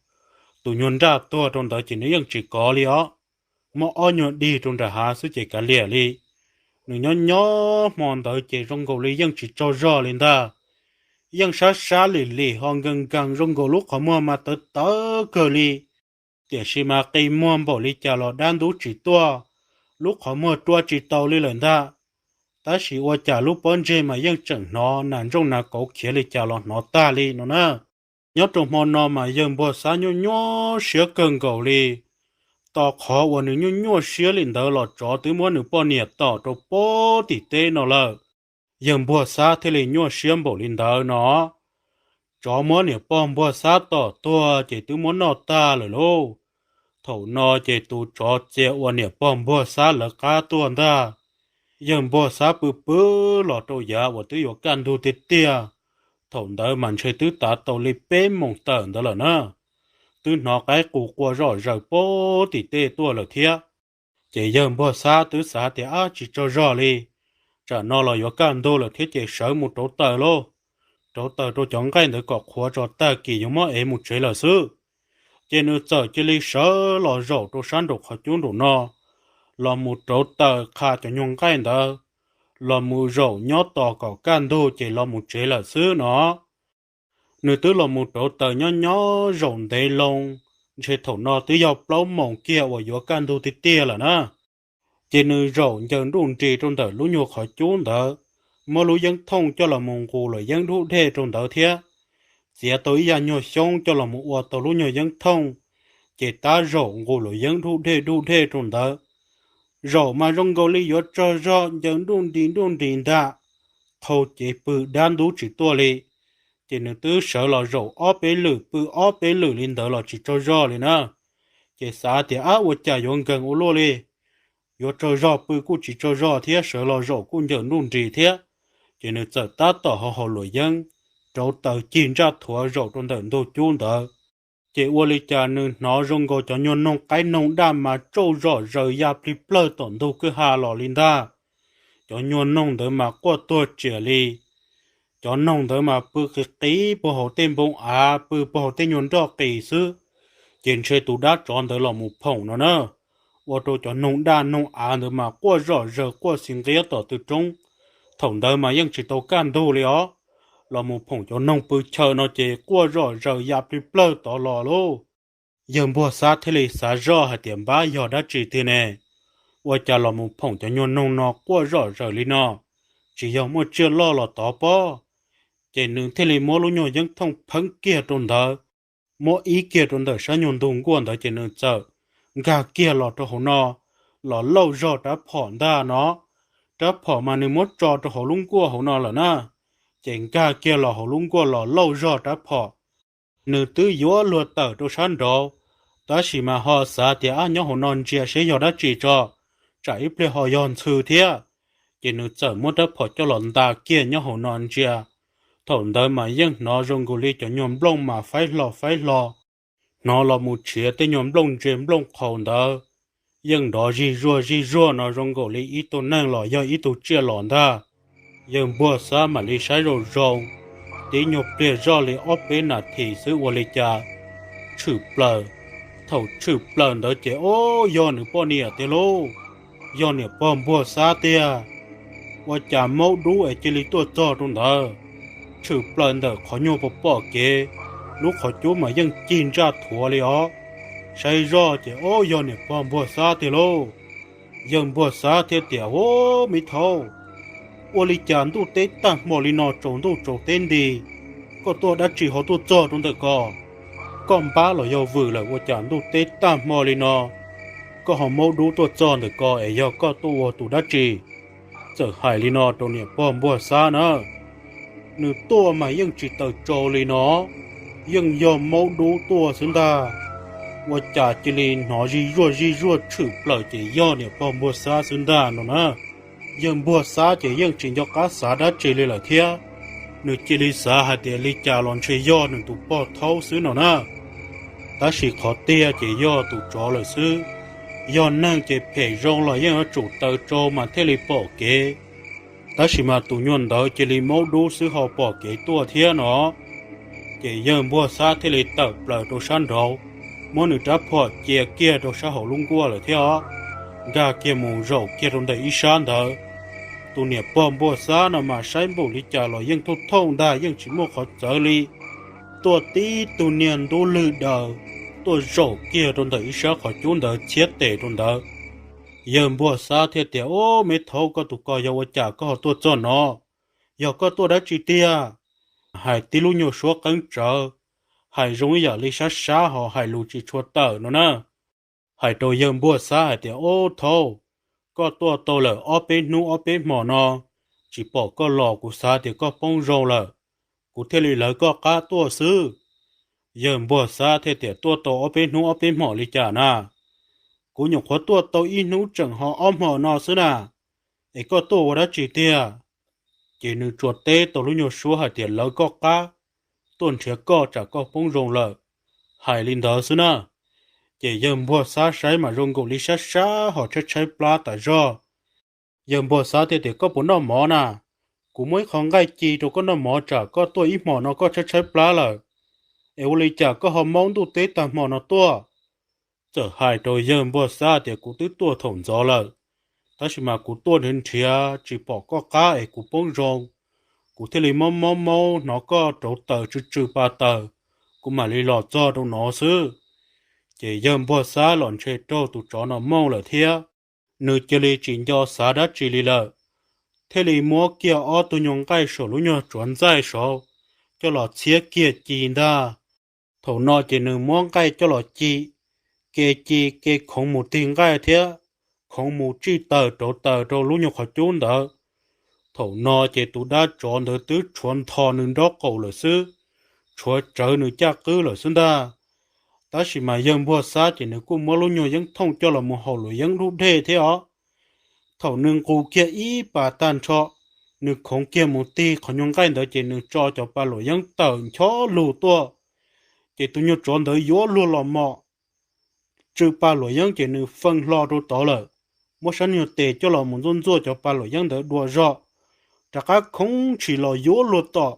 Tus nyuag nraj tuag rau ntawd ces nws yeej tsis kov li os, muab ob nyuag dig rau nram hav xwb ces kav liam li. Nws nyob nyob hmo ntawd ces zoo nkaus li yeej tsis tsaug zog li ntag. Yeej sab sab lim lim ho nkees nkees zoo nkaus lub qhov muag mas tawv tawv kawg li. Tiam sis mas qi muag npaum li cas los dab ntub tsis tuaj, lub qhov muag rua tsis tau li lawm ntag. Tab sis ua cas lub pob ntseg mas yeej tseem hnov nas ntsooj nas kauv khiav li cas los hnov tag li no na. Nyob rau hmo no mas yawg Npuag Xab nyuaj nyuaj siab kawg nkaus li. Tos qhov uas nws nyuaj nyuaj siab li ntawd los tsov twb muab nws poj niam tom rau pob tim teb no lawm. Yawg Npuag Xab thiaj li nyuaj siab npaum li ntawd no. Tsov muab niam pog Npuag Xab tom tuag ces twb muab noj tag lawm lauj. Thaum no ces tus tsov txia ua niam pog Npuag Xab lawv qab tuag ntag. Yawg Npuag Xab pw pw los rau yav uas twb yuav kaj ntug tiag tiag. Thaum ntawd mas ntshe twb tav tau li peb moos tawm ntawd lawm na. Twb hnov qaib qus qua zom zaws pob tim teb tuaj lawm thiab. Ces yawg Npuag Xab twb xav tias ab tsis tsaug zog li, tsam no los yuav kaj ntug lawm thiab ces sawv mus rauv taws lauj. Rauv taws rau cov nqaij ntawd kom qhuav tso tag kis yuav muab ev mus tsev lawm xwb. Ces nws txawm cia li sawv los zaum rau sab nraum qhov cub nraum no, los mus rauv taws qha cov nyuag nqaij ntawd, los mus zaum nyob tos kom kaj ntug ces los mus tsev lawm xwb no. Nws twb los mus rauv taws nyob nyob zaum ntev loo, ntshe thaum no twb yog plaub moos kiag uas yuav kaj ntug tiag tiag lawm na. Ces nws zaum ncaws nruj nris rau ntawm lub nyuag qhov cub ntawd, muab lub yeeb thooj coj los mus nqus luam yeeb dub dej rau ntawd thiab. Txiav tau ib yam nyuag xyoob coj los mus ua tau lub nyuag yeeb thooj, ces tab zaum nqus luam yeeb dub dej dub dej rau ntawd. Zaum mas zoo nkaus li yuav tsaug zog ncaws nruj nris nruj nris ntag, qhau cev pw dab ntub tsis tuaj li. Ces nws twb sawv los zaum ob peb lwm pw ob peb lwm li ntawd los tsis tsaug zog li na. Ces xav tias ab ua cas yuav nkeeg ua luaj li, yuav tsaug zog pw kuj tsis tsaug zog thiab sawv los zaum kuj ncaws nruj nris thiab. Ces nws txawm tab tom ho haus luam yeeb, rauv taws cig ntsaj thuav zaum rau ntawm ntug cub ntawd. Ces ua li cas nws hnov zoo nkaus cov nyuag noog qaib noog daj mas tsauj zom zaws ya plig plawg tom ntug kwj ha los li ntag. Cov nyuag noog ntawd mas quaj tuag tsiam li. Cov noog ntawd mas pw qis qis puag hauv tej npoo av, pw puag hauv tej nyuag nroj qis xwb. Ces ntshe tus dab tsov ntawd los mus phoom no na, ua rau cov noog daj noog av ntawd mas quaj zom zaws quaj xis nqiab tom tw roob. Thaum ntawd mas yeej tsis tau kaj ntug li os. Los mus phoom cov noog pw chaw no ces quaj zom zaws ya plig plawg tod los lauj. Yawg Npuag Xab thiaj li xav zoj hais tias npab yog dab tsi tiag ne, ua cas los mus phoom cov nyuag noog no quaj zom zaws li no, tsis yog muaj tsiaj loj los tod pob. Ces nws thiaj li muab lub nyuag yeeb thooj pheeb kiag rau ntawd, muab ib kiag rau ntawm sab nyuag ntug nkuaj ntawd ces nws txawm nkag kiag los rau hauv no, los lauj zog rab phom ntag no. Rab phom mas nws muab tso rau hauv lub nkuaj hauv no lawm na, ces nkag kiag los hauv lub nkuaj los lauj zog rab phom. Nws twb yuav luag tawm rau sab nraud, tab sis mas ho xav tias ab nyob hauv no ntsia seb yog dab tsi tso, tsam ib pliag ho yog ntxhw thiab. Ces nws txawm muab rab phom coj los nta kiag nyob hauv no ntsia. Thaum ntawd mas yeej hnov zoo nkaus li cov nyuag nplooj mas faib hlo faib hlo, hnov los mus tshiav tej nyuag nplooj ntse nplooj qhaus ntawd, yeej nrov zig zuag zig zuag no zoo nkaus li ib tug neeg los yog ib tug tsiaj los ntag. Yawg Npuag Xab mam li saib zoo zoo, tib nyuag pliag zoj li ob peb nas this xwb ua li cas tshwm plaws. Thaum tshwm plaws ntawd ces ub, yog nws poj niam tiag lauj, yog niam pog Npuag Xab tiag. Ua cas maub dub es cia li tuaj txog rau ntawd, tshwm plaws ntawm qhov nyuag pom pom kev, lub qhov cub mas yeej cig ntsaj thuav li os. Saib zoj ces ub, yog niam pog Npuag Xab tiag lauj. Yawg Npuag Xab thiaj tias, Ub, me thaub, ua li cas ntuj teb tag hmo li no tsaus ntuj tsaus teb nti, koj tuaj dab tsi ho tuaj txog rau ntawm ko? Koj npab los yog vwm lawm ua cas ntuj teb tag hmo li no, koj ho maub dub tuaj txog ntawm ko es yog koj tuaj ua tus dab tsi? Txawm hais li no rau niam pog Npuag Xab na, nws tuaj mas yeej tsis tawm tsau li no, yeej yog maub dub tuaj xwb ntag. Ua cas cia li hnov zij zuaj zij zuaj tshwm plaws ces yog niam pog Npuag Xab xwb ntag no na. Yawg Npuag Xab ces yeej tsis nco qab xav dab tsi li lawm thiab. Nws cia li xav hais tias li cas los ntshe yog nws tus pog thaub xwb no na. Tab sis qhov tiag ces yog tus tsov lawm xwb. Yog neeg ces phem zoo los yeej yuav tsum taws tsau mas thiaj li pom kev. Tab sis mas tus nyuag ntawd cia li maub dub xwb ho pom kev tuaj thiab no. Ces yawg Npuag Xab thiaj li tawm plaws rau sab nraud, muab nws rab phom cia kiag rau sab hauv lub nkuaj lawm thiab os, nkag kiag mus zaum kiag rau ntawm ib sab ntawd. Tus niam pog Npuag Xab no mas saib npaum li cas los yeej thooj thooj ntag, yeej tsis muaj qhov txawv li. Tuaj tib tug niag ntub lwg daws, tuaj zaum kiag rau ntawm ib sab qhov cub ntawd txhiab tes rau ntawd. Yawg Npuag Xab thiaj tias, Ub, me thaub, koj tus ko yog ua cas koj ho tuaj txog no? Yog koj tuaj dab tsi tiag? Hais tib lub nyuag suab qeeb tsawv, hais zoo ib yam li sab sab ho hais lus tsis tshua tawm no na. Hais rau yawg Npuag Xab hais tias, Ub thaub, koj tuaj tau lawm ob peb hnub ob peb hmos no, tsis pom koj los kuv xav tias koj poob zoo lawm, kuv thiaj li lawv koj qab tuaj xwb. Yawg Npuag Xab thiaj tias, Tuaj tau ob peb hnub ob peb hmos li cas na? Kuv nyuam qhuav tuaj tau ib hnub tseem ho ob hmos no xwb na, es koj tuaj ua dab tsi tiag? Ces nws tsuas teb tau lub nyuag suab hais tias, Lawv koj qab, tuaj nrhiav koj tsam koj poob zoo lawm. Hais li ntawd xwb na. Ces yawg Npuag Xab saib mas zoo nkaus li sab sab ho tshaib tshaib plab tas zog. Yawg Npuag Xab thiaj tias, Koj puas noj mov na? Kuv muab ib qho nqaij ci rau koj noj mov tsam koj tuaj ib hmos no koj tshaib tshaib plab lawm, es ua li cas koj ho maub ntuj teb tag hmo no tuaj? Txawm hais rau yawg Npuag Xab tias, Kuv twb tuaj thaum ntxov lawm, tab sis mas kuv tuaj nrhiav nrhiav tsis pom koj qab es kuv poob zoo, kuv thiaj li mob mob maub hnov koj rauv taws tsw tsw pa taws, kuv mam li los txog rau no xwb. Ces yawg Npuag Xab los ntshe raug tus tsov no mooj lawm thiab, nws cia li tsis nco xav dab tsi li lawm, thiaj li muab kiag ob tug nyuag nqaij saum lub nyuag tsuav ntxaij saud coj los txhiab kiag ci ntag. Thaum no ces nws muab nqaij coj los ci, ke ci ke khoov mus tig nqaij thiab khoov mus tsij taws rauv taws rau lub nyuag qhov cub ntawd. Thaum no ces tus dab tsov ntawd twb tshuav ntho nws nraub qaum lawm xwb, tshuav tsawv nws caj qwb lawm xwb ntag. Tab sis mas yawg Npuag Xab ces nws kuj muab lub nyuag yeeb thooj coj los mus haus luam yeeb lub dej thiab os. Thaum nws nqus kiag ib pas tag nrho, nws khoov kiag mus tig qhov nyuag nqaij ntawd ces nws tso cov pa luam yeeb tawm ncho lug tuaj. Ces tus nyuag tsov ntawd yuav luag los mos, tsw pa luam yeeb ces nws feej hlo rau tod lawm, muab sab nyuag tes coj los mus ntxuaj ntxuaj cov pa luam yeeb ntawd dua zog, rov qab khoov ntshis los yuav luag tom.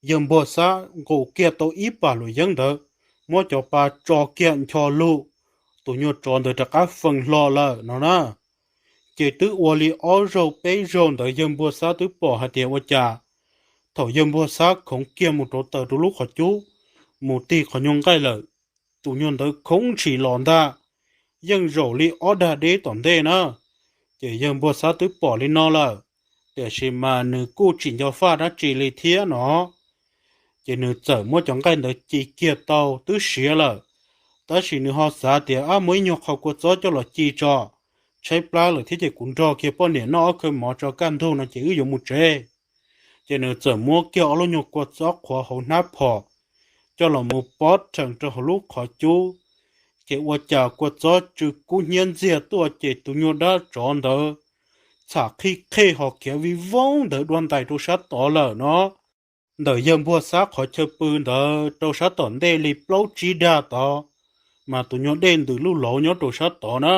Yawg Npuag Xab nqus kiag tau ib pas luam yeeb ntawd, muab cov pa tso kiag ncho lug, tus nyuag tsov ntawd rov qab feej hlo lawm no na. Ces twb ua li ob zaug peb zaug ntawd yawg Npuag Xab twb pom hais tias ua cas thaum yawg Npuag Xab khoov kiag mus rauv taws rau lub qhov cub, mus tig qhov nyuag nqaij lawm, tus nyuag ntawd khoov ntshis los ntag, yeej zaum li ob dag deb tom ntej na. Ces yawg Npuag Xab twb pom li no lawm, tiam sis mas nws kuj tsis nco faj dab tsi li thiab no. Ces nws txawm muab cov nqaij ntawd ci kiag tau twb siav lawm, tab sis nws ho xav tias, Ab, muab ib nyuag qho kua txob coj los ci tso, tshaib plab lawm thiab ces kuv nrog kiag poj niam noj ob khawv mov tso kaj ntug no ces wb yuav mus tsev. Ces nws txawm muab kiag ob lub nyuag kua txob qhuav hauv hnab phom coj los mus pob rhees rau hauv lub qhov cub. Ces ua cas kua txob tsw kub hnyiab ntxiag tuaj ces tus nyuag dab tsov ntawd txham qhib qhej ho khiav vij voog ntawd dua ntais rau sab tod lawm no. Ntawm yawg Npuag Xab qhov chaw pw ntawd rau sab tom ntej li plaub tsib dag tod, mas tus nyuag dej ntws luj lauv nyob rau sab tod na,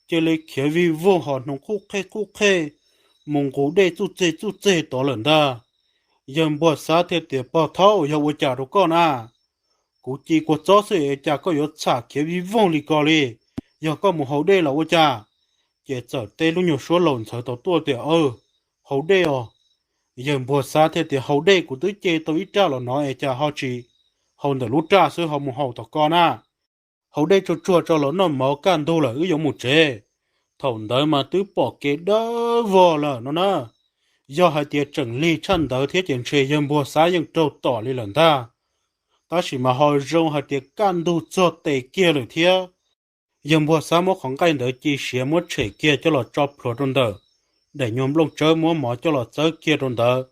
cia li khiav vij voog ho hnoos qhuj qhej qhuj qhej mus nqus dej txuj txeg txuj txeg tod lawm ntag. Yawg Npuag Xab thiaj tias, Pog thaub, yog ua cas rau koj na? Kuv ci kua txob xwb es cas koj yuav txham khiav vij voog li ko li? Yog koj mus haus dej los ua cas? Ces txawm teb lub nyuag suab laus ntxhawv tod tuaj tias, Haus dej os. Yawg Npuag Xab thiaj tias, Haus dej, kuv twb ce tau ib raj los no es cas ho tsis haus ntawm lub raj xwb ho mus haus tom ko na? Haus dej tsuag tsuag tso los noj mov kaj ntug lawm wb yuav mus tsev. Thaum ntawd mas twb pom kev dawb vog lawm no na. Yog hais tias tseem lig tshaj ntawd thiab ces ntshe yawg Npuag Xab yeej raug tom li lawm ntag. Tab sis mas ho zoo hais tias kaj ntug txog tes kiag lawm thiab. Yawg Npuag Xab muab qhov nqaij ntawd ci siav muab tshem kiag coj los tso plhuav rau ntawm daim nyuag nplooj tsawb muab mov coj los txawb kiag rau ntawd.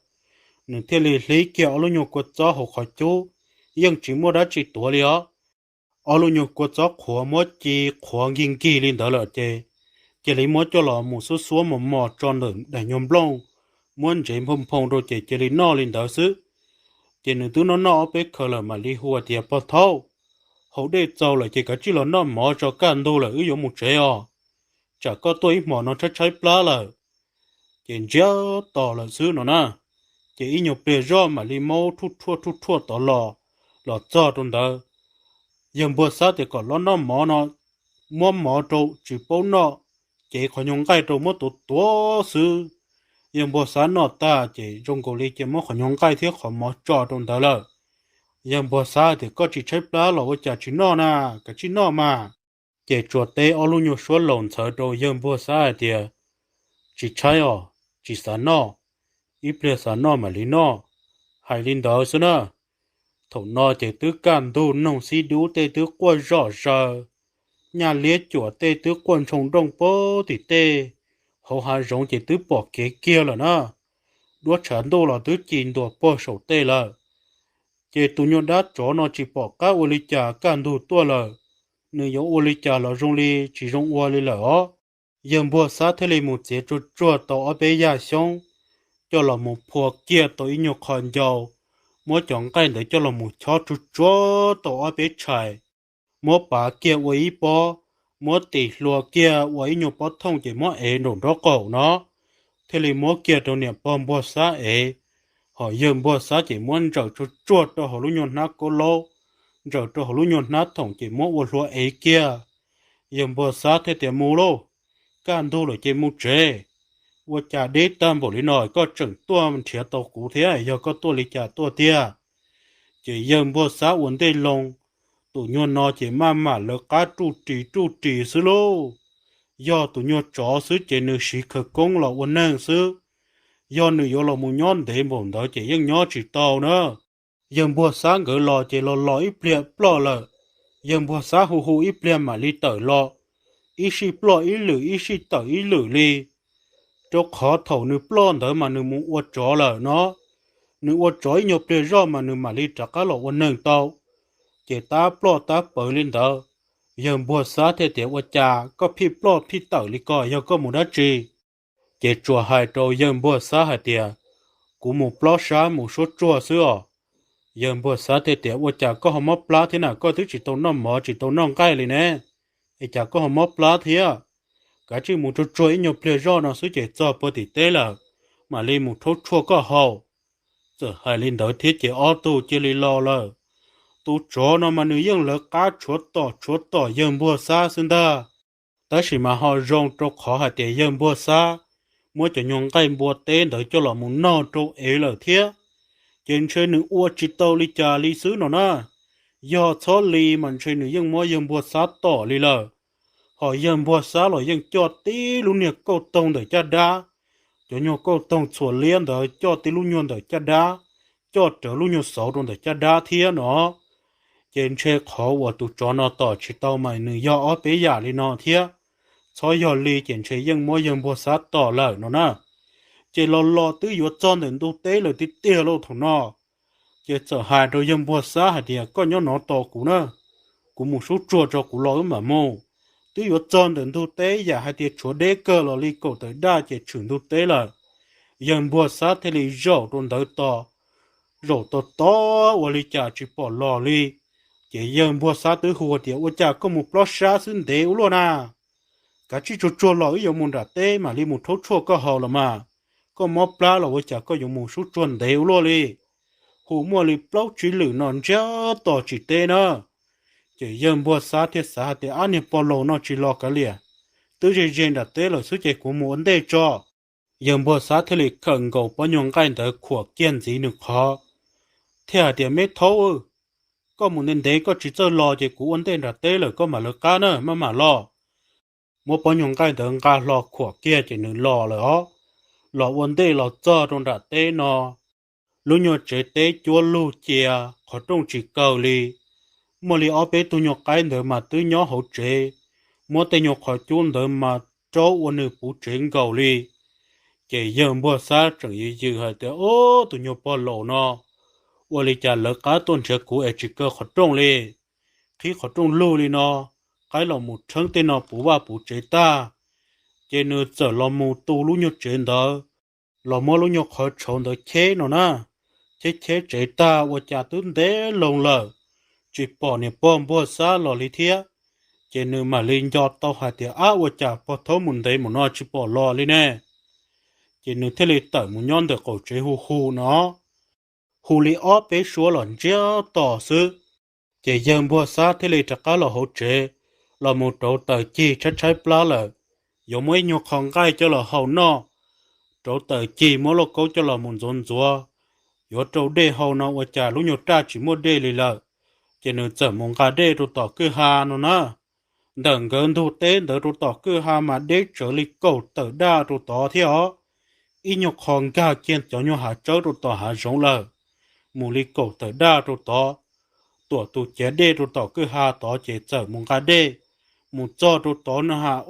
Nws thiaj li hlib kiag ob lub nyuag kua txob hauv qhov cub, yeej tsis muaj dab tsi tuav li os. Ob lub nyuag kua txob qhuav muab ci qhuav nkig nkig li ntawd lawm ces cia li muab coj los mus xuab xuab mos mos tso ntawm daim nyuag nplooj, muab ntsev nphoo nphoo rau ces cia li noj li ntawd xwb. Ces nws twb noj noj ob peb khaws lawm mam li hu tias, Pog thaub, haus dej txaus lawm ces kav tsij los noj mov tso kaj ntug lawm wb yuav mus tsev os, tsam koj tuaj ib hmos no tshaib tshaib plab lawm. Ces ntsiag to lawm xwb no na. Ces ib nyuag pliag zoj mam li maub rhuj rhuaj rhuj rhuaj tod los, los txog rau ntawd. Yawg Npuag Xab tias kom los noj mov no, muab mov rau tsis paub noj, cev qhov nyuag nqaij rau muab tuav tuav xwb. Yawg Npuag Xab noj tag ces zoo nkaus li ces muab qhov nyuag nqaij thiab qhov mov tso rau ntawd lawm. Yawg Npuag Xab tias, Koj tsis tshaib plab los ua cas tsis noj na? Kav tsij noj mas. Ces tsuas teb ob lub nyuag suab laus ntxhawv rau yawg Npuag Xab hais tias, Tsis tshaib os, tsis xav noj, ib pliag xav noj mam li noj. Hais li ntawd xwb na. Thaum no ces twb kaj ntug, noog xib dub tej twb quaj zom zaws, nyaj liab cuam tej twb quaj ntshoo nrooj pab tim tej, hauv hav zoov ces twb pom kev kiag lawm na. Duab tshav ntuj los twb ci ntuas pog saum tej lawm. Ces tus nyuag dab tsov no tsis pom qab ua li cas, kaj ntug tuaj lawm, nws yuav ua li cas los zoo li tsis zoo ua li lawm os. Yawg Npuag Xab thiaj li mus txiav tsuag tsuag tau ob peb yaj xyoob, coj los mus phua kiag tau ib nyuag qho ncau, muab cov nqaij ntawd coj los mus chob tsuag tsuag tau ob peb tshais, muab pav kiag ua ib pob, muab tis hlua kiag ua ib nyuag pob thooj ces muab ev nraum nraub qaum no, thiaj li muab kiag rau niam pog Npuag Xab ev. Hos yawg Npuag Xab ces muab ntsaws tsuag tsuag rau hauv lub nyuag hnab kaub laub, ntsaws rau hauv lub nyuag hnab thoom ces muab ua hlua ev kiag. Yawg Npuag Xab thiaj tias, Mus lauj, kaj ntug lawm ces mus tsev. Ua cas deb tag npaum li no koj tseem tuaj nrhiav tau kuv thiab, yog koj tuaj li cas tuaj tiag? Ces yawg Npuag Xab ua ntej loo, tus nyuag no ces maj mam lawv qab ruj ris ruj ris xwb lauj. Yog tus nyuag tsov xwb ces nws siv khawv koob los ua neeg xwb. Yog nws yuav los mus nyob ntev npaum ntawd ces yeej nyob tsis tau na. Yawg Npuag Xab nkawd los ces los los ib pliag ploj lawm. Yawg Npuag Xab hu hu ib pliag mam li tawm los, ib sij ploj ib lwm ib sij tawm ib lwm li. Rau qhov thaum nws ploj ntawd mas nws mus ua tsov lawm no, nws ua tsov ib nyuag pliag zoj mas nws mam li rov qab los ua neeg tau. Ces tab ploj tab pawv li ntawd, yawg Npuag Xab thiaj tias, Ua cas koj phij ploj phij tawm li ko, yog koj mus dab tsi? Ces tsuas hais rau yawg Npuag Xab hais tias, Kuv mus plob sab mus suab tsuag xwb os. Yawg Npuag Xab thiaj tias, Ua cas koj ho mob plab thiab na, koj twb tsis tau noj mov tsis tau noj nqaij li ne, es cas koj ho mob plab thiab? Kav tsij mus tsuag tsuag ib nyuag pliag zoj no xwb ces txog puag tim teb lawm, mam li mus rhaub tshuaj koj haus. Txawm hais li ntawd thiab ces ob tug cia li los lawm. Tus tsov no mas nws yeej lawv qab tshuav tom tshuav tom yawg Npuag Xab xwb ntag. Tab sis mas ho zoo rau qhov hais tias yawg Npuag Xab muab cov nyuag nqaij npua teb ntawd coj los mus noj rau ev lawm thiab, ces ntshe nws ua tsis tau li cas li xwb no na. Yog txhob li mas ntshe nws yeej muab yawg Npuag Xab tom li lawm. Hos yawg Npuag Xab los yeej coj tib lub niag kauj toog ntawm caj dab, cov nyuag kauj toog txhuam liab ntawd coj tib lub nyuag ntawm caj dab, coj rawv lub nyuag xauv rau ntawm caj dab thiab no. Ces ntshe qhov uas tus tsov no tom tsis tau mas nws yog ob peb yam li no thiab. Txhob yog li ces ntshe yeej muab yawg Npuag Xab tom lawm no na. Ces los los twb yuav txog ntawm ntug teb lawm tiag tiag lauj thaum no. Ces txawm hais rau yawg Npuag Xab hais tias, Koj nyob no tos kuv na, kuv mus sub tsuag tso kuv los wb mam mus. Twb yuav txog ntawm ntug teb yam hais tias tshuav deb kawg los li kaum tawm daj ces tshwm ntug teb lawm. Yawg Npuag Xab thiaj li zaum rau ntawd tos, zaum tos tos ua li cas tsis pom los li. Ces yawg Npuag Xab twb hu tias, Ua cas koj mus plob sab xwb ntev ua luaj na? Kav tsij tsuag tsuag los wb yuav mus nram teb mam li mus rhaub tshuaj koj haus los mas. Koj mob plab los ua cas koj yuav mus sub tsuag ntev ua luaj li? Hu muaj li plaub tsib lwm no ntsiag to tsis teb na. Ces yawg Npuag Xab thiaj xav hais tias, Ab, niag pog laus no tsis los kav liam, twb ze ze nram teb lawm xwb ces kuv mus ua ntej tso. Yawg Npuag Xab thiaj li khawm nkaus pob nyuag nqaij ntawd khuam kiag ntxiv nws qhov, thiaj hais tias, Me thaub, koj mus ntev ntev koj tsis txawj los ces kuv ua ntej nram teb lawm koj mam lawv qab na, maj mam los. Muab pob nyuag nqaij ntawd nqa hlo khuam kiag ces nws los lawm os. Los ua ntej los txog rau nram teb no, lub nyuag tsev teb cuab lug cia, qhov rooj tsis kaw li. Muaj li ob peb tug nyuag qaib ntawd mas twb nyob hauv tsev, muab tej nyuag qhov cub ntawd mas raub ua nws puv tsev nkaus li. Ces yawg Npuag Xab tseem yws yws hais tias, Ob, tus nyuag pog laus no ua li cas lawv qab tuaj nrhiav kuv es tsis kaw qhov rooj li, qhib qhov rooj lug li no, qaib los mus rheeb tej no puv vaj puv tsev tag. Ces nws txawm los mus tu lub nyuag tsev ntawd, los muab lub nyuag qhov tshauv ntawd cheb no na, cheb cheb tsev tag ua cas twb ntev loo lawm, tsis pom niam pog Npuag Xab los li thiab. Ces nws mam li nco tau hais tias, Ab, ua cas pog thaub mus ntev mus no tsis pom los li ne? Ces nws thiaj li tawm mus nyob ntawm qaum tsev hu hu no, hu li ob peb suab los ntsiag to xwb. Ces yawg Npuag Xab thiaj li rov qab los hauv tsev, los mus rauv taws cig tshaib tshaib plab lawm, yuav muab ib nyuag qho nqaij coj los hau noj. Rauv taws cig muab lauj kaub coj los mus ntxuav ntxuav, yuav rau dej hau no ua cas lub nyuag raj tsis muaj dej li lawm. Ces nws txawm mus nqa dej rau tom kwj ha no na. Ntawm nkawd ntug teb ntawd rau tom kwj ha mas deb tsawv li kaum tawm daj rau tod thiab os. Ib nyuag qho nkag kiag cov nyuag hav tsawb rau tom hav zoov lawm. mus li kaum tawm daj rau tod, tuam tus ciav dej rau tom kwj ha tod ces txawm mus nqa dej, mus txog rau tod no has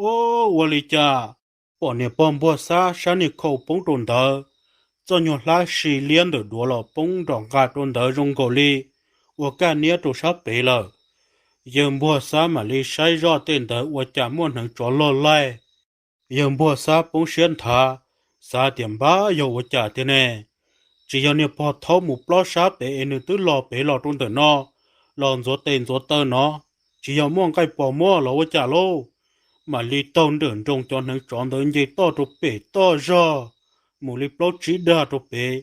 ua li cas pom niam pog Npuag Xab sab niag khau poob rau ntawd, txoj nyuag hlab si liab ntawm duav los poob nrom nqa rau ntawd zoo nkaus li ua kaj niab rau sab pem lawm. Yawg Npuag Xab mam li saib zoj tej ntawd ua cas muaj hneev tsov loj laij. Yawg Npuag Xab poob siab nthav, xav tias npab yog ua cas tiag ne, tsis yog niag pog thaub mus plob sab pem es nws twb los pem los rau ntawm no, los ntxuav tes ntxuav taw no, tsis yog muaj nqaij pos muab los ua cas lauj. Mam li taug nrawm nroos cov hneev tsov ntawd nce toj rau pem toj zog, mus li plaub tsib dag rau pem,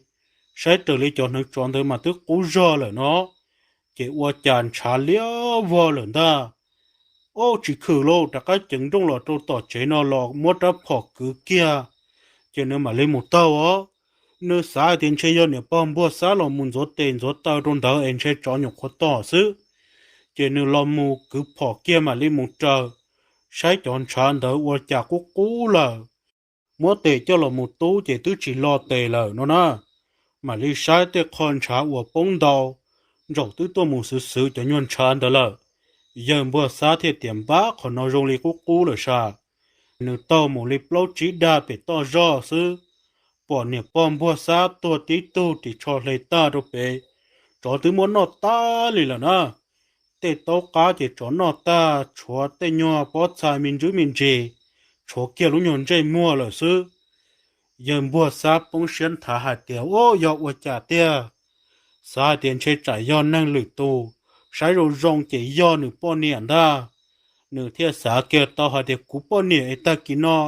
saib raws li cov hneev tsov ntawd mas twb qub zog lawm no, ces ua cas ntshav liab vog lawm ntag. Ob, tsis khwm lauj, rov qab ceev nrooj los rau tom tsev no los muab rab phom kwv kiag, ces nws mam li mus taug os. Nws xav hais tias ntshe yog niam pog Npuag Xab los mus ntxuav tes ntxuav taw rau ntawd es ntshe tsov nyuam qhuav tom xwb, ces nws los mus kwv phom kiag mam li mus raws, saib cov ntshav ntawd ua cas qub qub lawm. Muab tes coj los mus tub ces twb tsis lo tes lawm no na. Mam li saib tej qho ntshav uas poob ntau, ntsaum twb tuaj mus xwv xwv cov nyuag ntshav ntawd lawm. Yawg Npuag Xab thiaj tias npab qhov no zoo li qub qub lawm sas. Nws taug mus li plaub tsib dag pem toj zog xwb, pom niam pog Npuag Xab tuag tib tug ris tsho hle tag rau pem, tsov twb muab noj tag li lawm na. Tej taub qab ces tsov noj tag tshuav tej nyuag pob txha me ntsuj me ntsis, tshuav kiag lub nyuag ntsej muag lawm xwb. Yawg Npuag Xab poob siab nthav hais tias ua yog ua cas tiag, xav hais tias ntshe tsam yog neeg lwm tus, saib zoo zoo ces yog nws poj niam ntag. Nws thiaj xav kiag tau hais tias kuv poj niam es tag kis no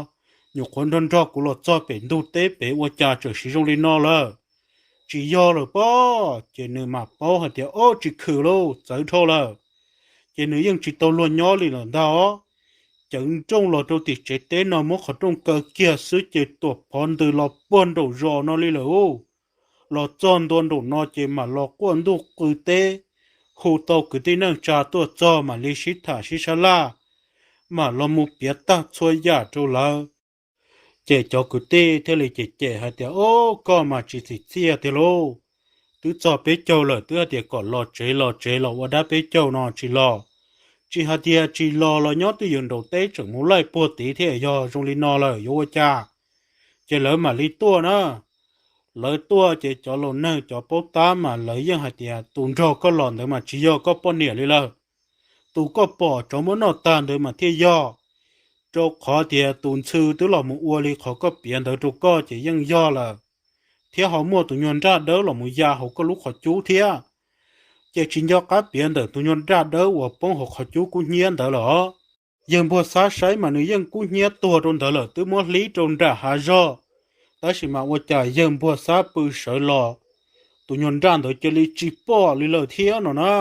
nyuam qhuav nrog nrog kuv los txog pem ntug teb pem ua cas txawm siv zoo li no lawm. Tsis yog lawm pob, ces nws mam paub hais tias ob, tsis khwm lauj, txawv dhau lawm. Ces nws yeej tsis tau luag nyob li lawm ntag os. Ceev nrooj los rau tim tsev teb no muab qhov rooj kaw kiag xwb ces tuam phov ntws los puag nraum zos no li lawm ub. Los txog ntua nraum no ces mam los quaj ntuj qw teb, hu tau kwv tij neej tsa tuaj txog mam li sib tham sib sab laj, mam los mus piav tag txhua yam rau lawv. Ces cov kwv tij thiaj li cem cem hais tias ob, koj mas tsis txim txiaj tiag lauj. Twb txog peb caug lawm twb hais tias kom los tsev los tsev los ua dab peb caug no tsis los. Tsis hais tias tsis los los nyob twj ywm nraum teb tseem mus laij puag tid thiab yog zoo li no lawm yuav ua cas. Ces lawv mam li tuaj na. Lawv tuaj ces cov laus neeg cov paub tab mas lawv yeej hais tias tus nrog koj los ntawd mas tsis yog koj poj niam li lawm. Tus koj pom tsov muab noj tag ntawd mas thiaj yog, rau qhov tias tus ntxhw twb los mus ua li qhov koj piav ntawd rau koj ces yeej yog lawm, thiab ho muaj tus nyuag nraj dawb los mus ya hauv koj lub qhov cub thiab. Ces tsis nco qab piav ntawm tus nyuag nraj dawb uas poob hauv qhov cub kub hnyiab ntawd lawm os. Yawg Npuag Xab saib mas nws yeej kub hnyiab tuag rau ntawd lawm twb muab hlib rau nram hav zog, tab sis mas ua cas yawg Npuag Xab pw sawv los, tus nyuag nraj ntawd cia li tsis pom li lawm thiab no na.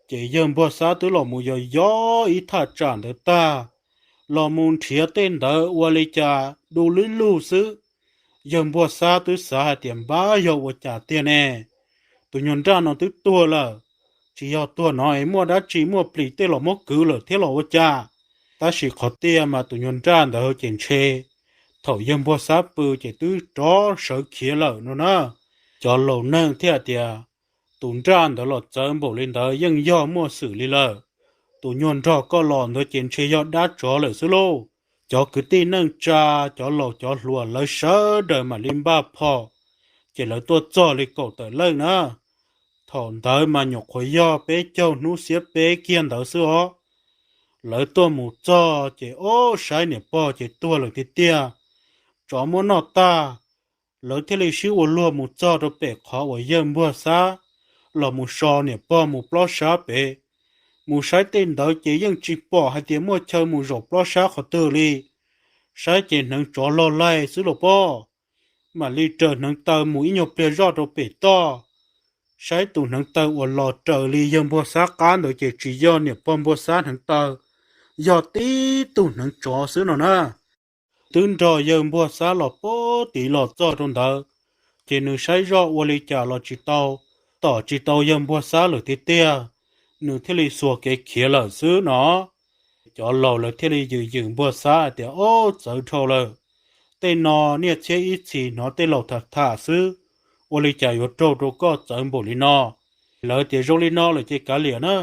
Ces yawg Npuag Xab twb los mus yos yos ib thaj tsam ntawd tag, los mus nrhiav tej ntawd ua li cas du lub lug xwb. Yawg Npuag Xab twb xav hais tias npab yog ua cas tiag ne, tus nyuag nraj no twb tuag lawm, tsis yog tuag no es muaj dab tsi muaj plis tej los muab kwv lawm thiab los ua cas. Tab sis qhov tiag mas tus nyuag nraj ntawd ces ntshe thaum yawg Npuag Xab pw ces twb rov sawv khiav lawm no na. Cov laus neeg thiaj tias tus nraj ntawd los txawv npaum li ntawd yeej yog muaj xwm li lawm, tus nyuag nrog koj los ntawd ces ntshe yog dab tsov lawm xwb lauj. Cov kwv tij neej tsa, cov laus cov hluas lawv sawv daws mam li npaj phom, ces lawv tuaj txog li kaum tawm leej na. Thaum ntawd mas nyuam qhuav yog peb caug hnub xiab peb kiag ntawd xwb os. Lawv tuaj mus txog ces ob, saib niam pog ces tuag lawm tiag tiag, tsov muab noj tag. Lawv thiaj li sib ua luag mus txog rau pem qhov uas yawg Npuag Xab los mus so niam pog mus plob sab pem. Mus saib tej ntawd ces yeej tsis pom hais tias muaj chaw mus zaum plob sab qhov twg li. Saib ces hneev tsov log laig xwb los pob. Mam li raws hneev taw mus ib nyuag pliag zoj rau pem toj, saib tus hneev taw uas los raws li yawg Npuag Xab qab ntawd ces tsis yog niam pog Npuag Xab hneev taw, yog tib tug hneev tsov xwb no na. Twb nrog yawg Npuag Xab los puag tid los txog rau ntawd, ces nws saib zoj ua li cas los tsis tau, tom tsis tau yawg Npuag Xab lawm tiag tiag, nws thiaj li xuas kev khiav lawm xwb no. Cov laus lawv thiaj li yws yws Npuag Xab hais tias ob, txawv dhau lawm, tej no niaj txhiab ib txhis hnov tej laus tham tham xwb, ua li cas yuav raug rau koj txawv npaum li no? Lawv tias zoo li no lawm ces kav liam na,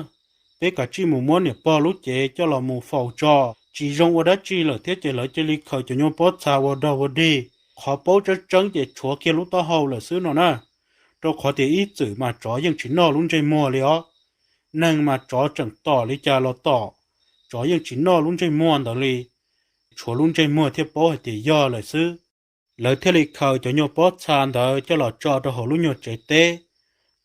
peb kav tsij mus muab niam pog lub cev coj los mus faus tso, tsis zoo ua dab tsi lawm thiab ces lawv cia li khaws cov nyuag pob txha ua dog ua dig, qhov paub tseeb tseeb ces tshuav kiag lub taub hau lawm xwb no na. Rau qhov tias ib txwm mas tsov yeej tsis noj lub ntsej muag li os, neeg mas tsov tseem tom li cas los tom, tsov yeej tsis noj lub ntsej muag ntawd li, tshuav lub ntsej muag thiaj paub hais tias yog lawm xwb. Lawv thiaj li khaws cov nyuag pob txha ntawd coj los tso rau hauv lub nyuag tsev teb,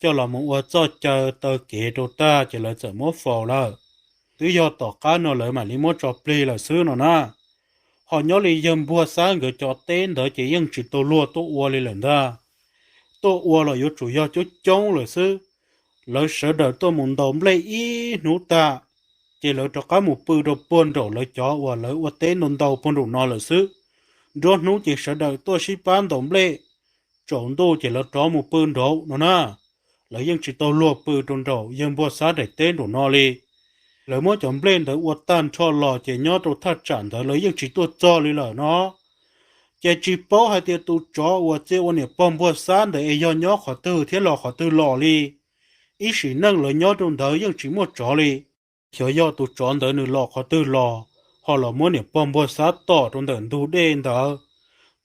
coj los mus ua txoj caw taw kev rau tag ces lawv txawm muab faus lawm. Twb yog tom qab no lawv mam li muab tso plig lawm xwb no na. Ho nyob li yawg Npuag Xab nkawd cov teb ntawd ces yeej tsis tau luag tuaj ua li lawm ntag. Tuaj ua los yuav tsum yog coob coob lawm xwb. Lawv sawv daws tuaj mus ntaus nplej ib hnub tag, ces lawv rov qab mus pw rau puag nraum lawv cov uas lawv ua teb ntau ntau puag nraum no lawm xwb. Nruab hnub ces sawv daws tuaj sib pab ntaus nplej, tsaus ntuj ces lawv rov mus pw nraud no na. Lawv yeej tsis tau luag pw rau nraum yawg Npuag Xab daim teb nraum no li. Lawv muab cov nplej ntawd ua tag nrho los ces nyob rau thaj tsam ntawd lawv yeej tsis tuaj txog li lawm no. Ces tsis paub hais tias tus tsov uas txia ua niam pog Npuag Xab ntawd es yog nyob qhov twg thiab los qhov twg los li. Ib sim neej lawv nyob rau ntawd yeej tsis muaj tsov li. Xyov yog tus tsov ntawd nws los qhov twg los, ho los muab niam pog Npuag Xab tom rau ntawm ntug dej ntawd.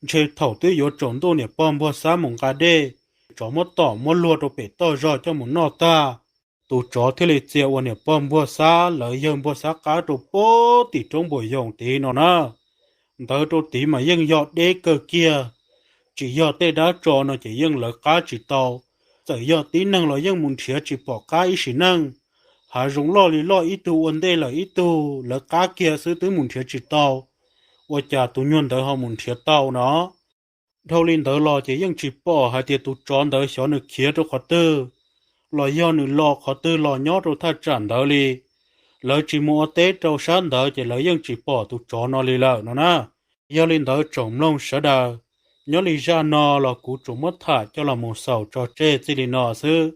Ntshe thaum twb yuav tsaus ntuj niam pog Npuag Xab mus nqa dej, tsov muab tom muab luag rau pem toj zog coj mus noj tag, tus tsov thiaj li txia ua niam pog Npuag Xab lawv yawg Npuag Xab qab rau puag tim roob Npuas Yoos tid no na. Ntawd rau tid mas yeej yog deb kawg kiag, tsis yog tej dab tso no ces yeej lawv qab tsis tau. Txawm yog tib neeg los yeej mus nrhiav tsis pom qab ib sim neej. Hav zoov loj li loj ib tug ua ntej lawm ib tug, lawv qab kiag xwb twb mus nrhiav tsis tau, ua cas tus nyuag ntawd ho mus nrhiav tau no? Dhau li ntawd los ces yeej tsis pom hais tias tus tsov ntawd xyov nws khiav rau qhov twg, los yog nws los qhov twg los nyob rau thaj tsam ntawd li. Lawv tsis mus ua teb rau sab ntawd ces lawv yeej tsis pom tus tsov no li lawm no na. Yog li ntawd tsoom mloog sawv daws, nyob li zaj no los kuv tsuas muab tham coj los mus xaus tso tseg txij li no xwb.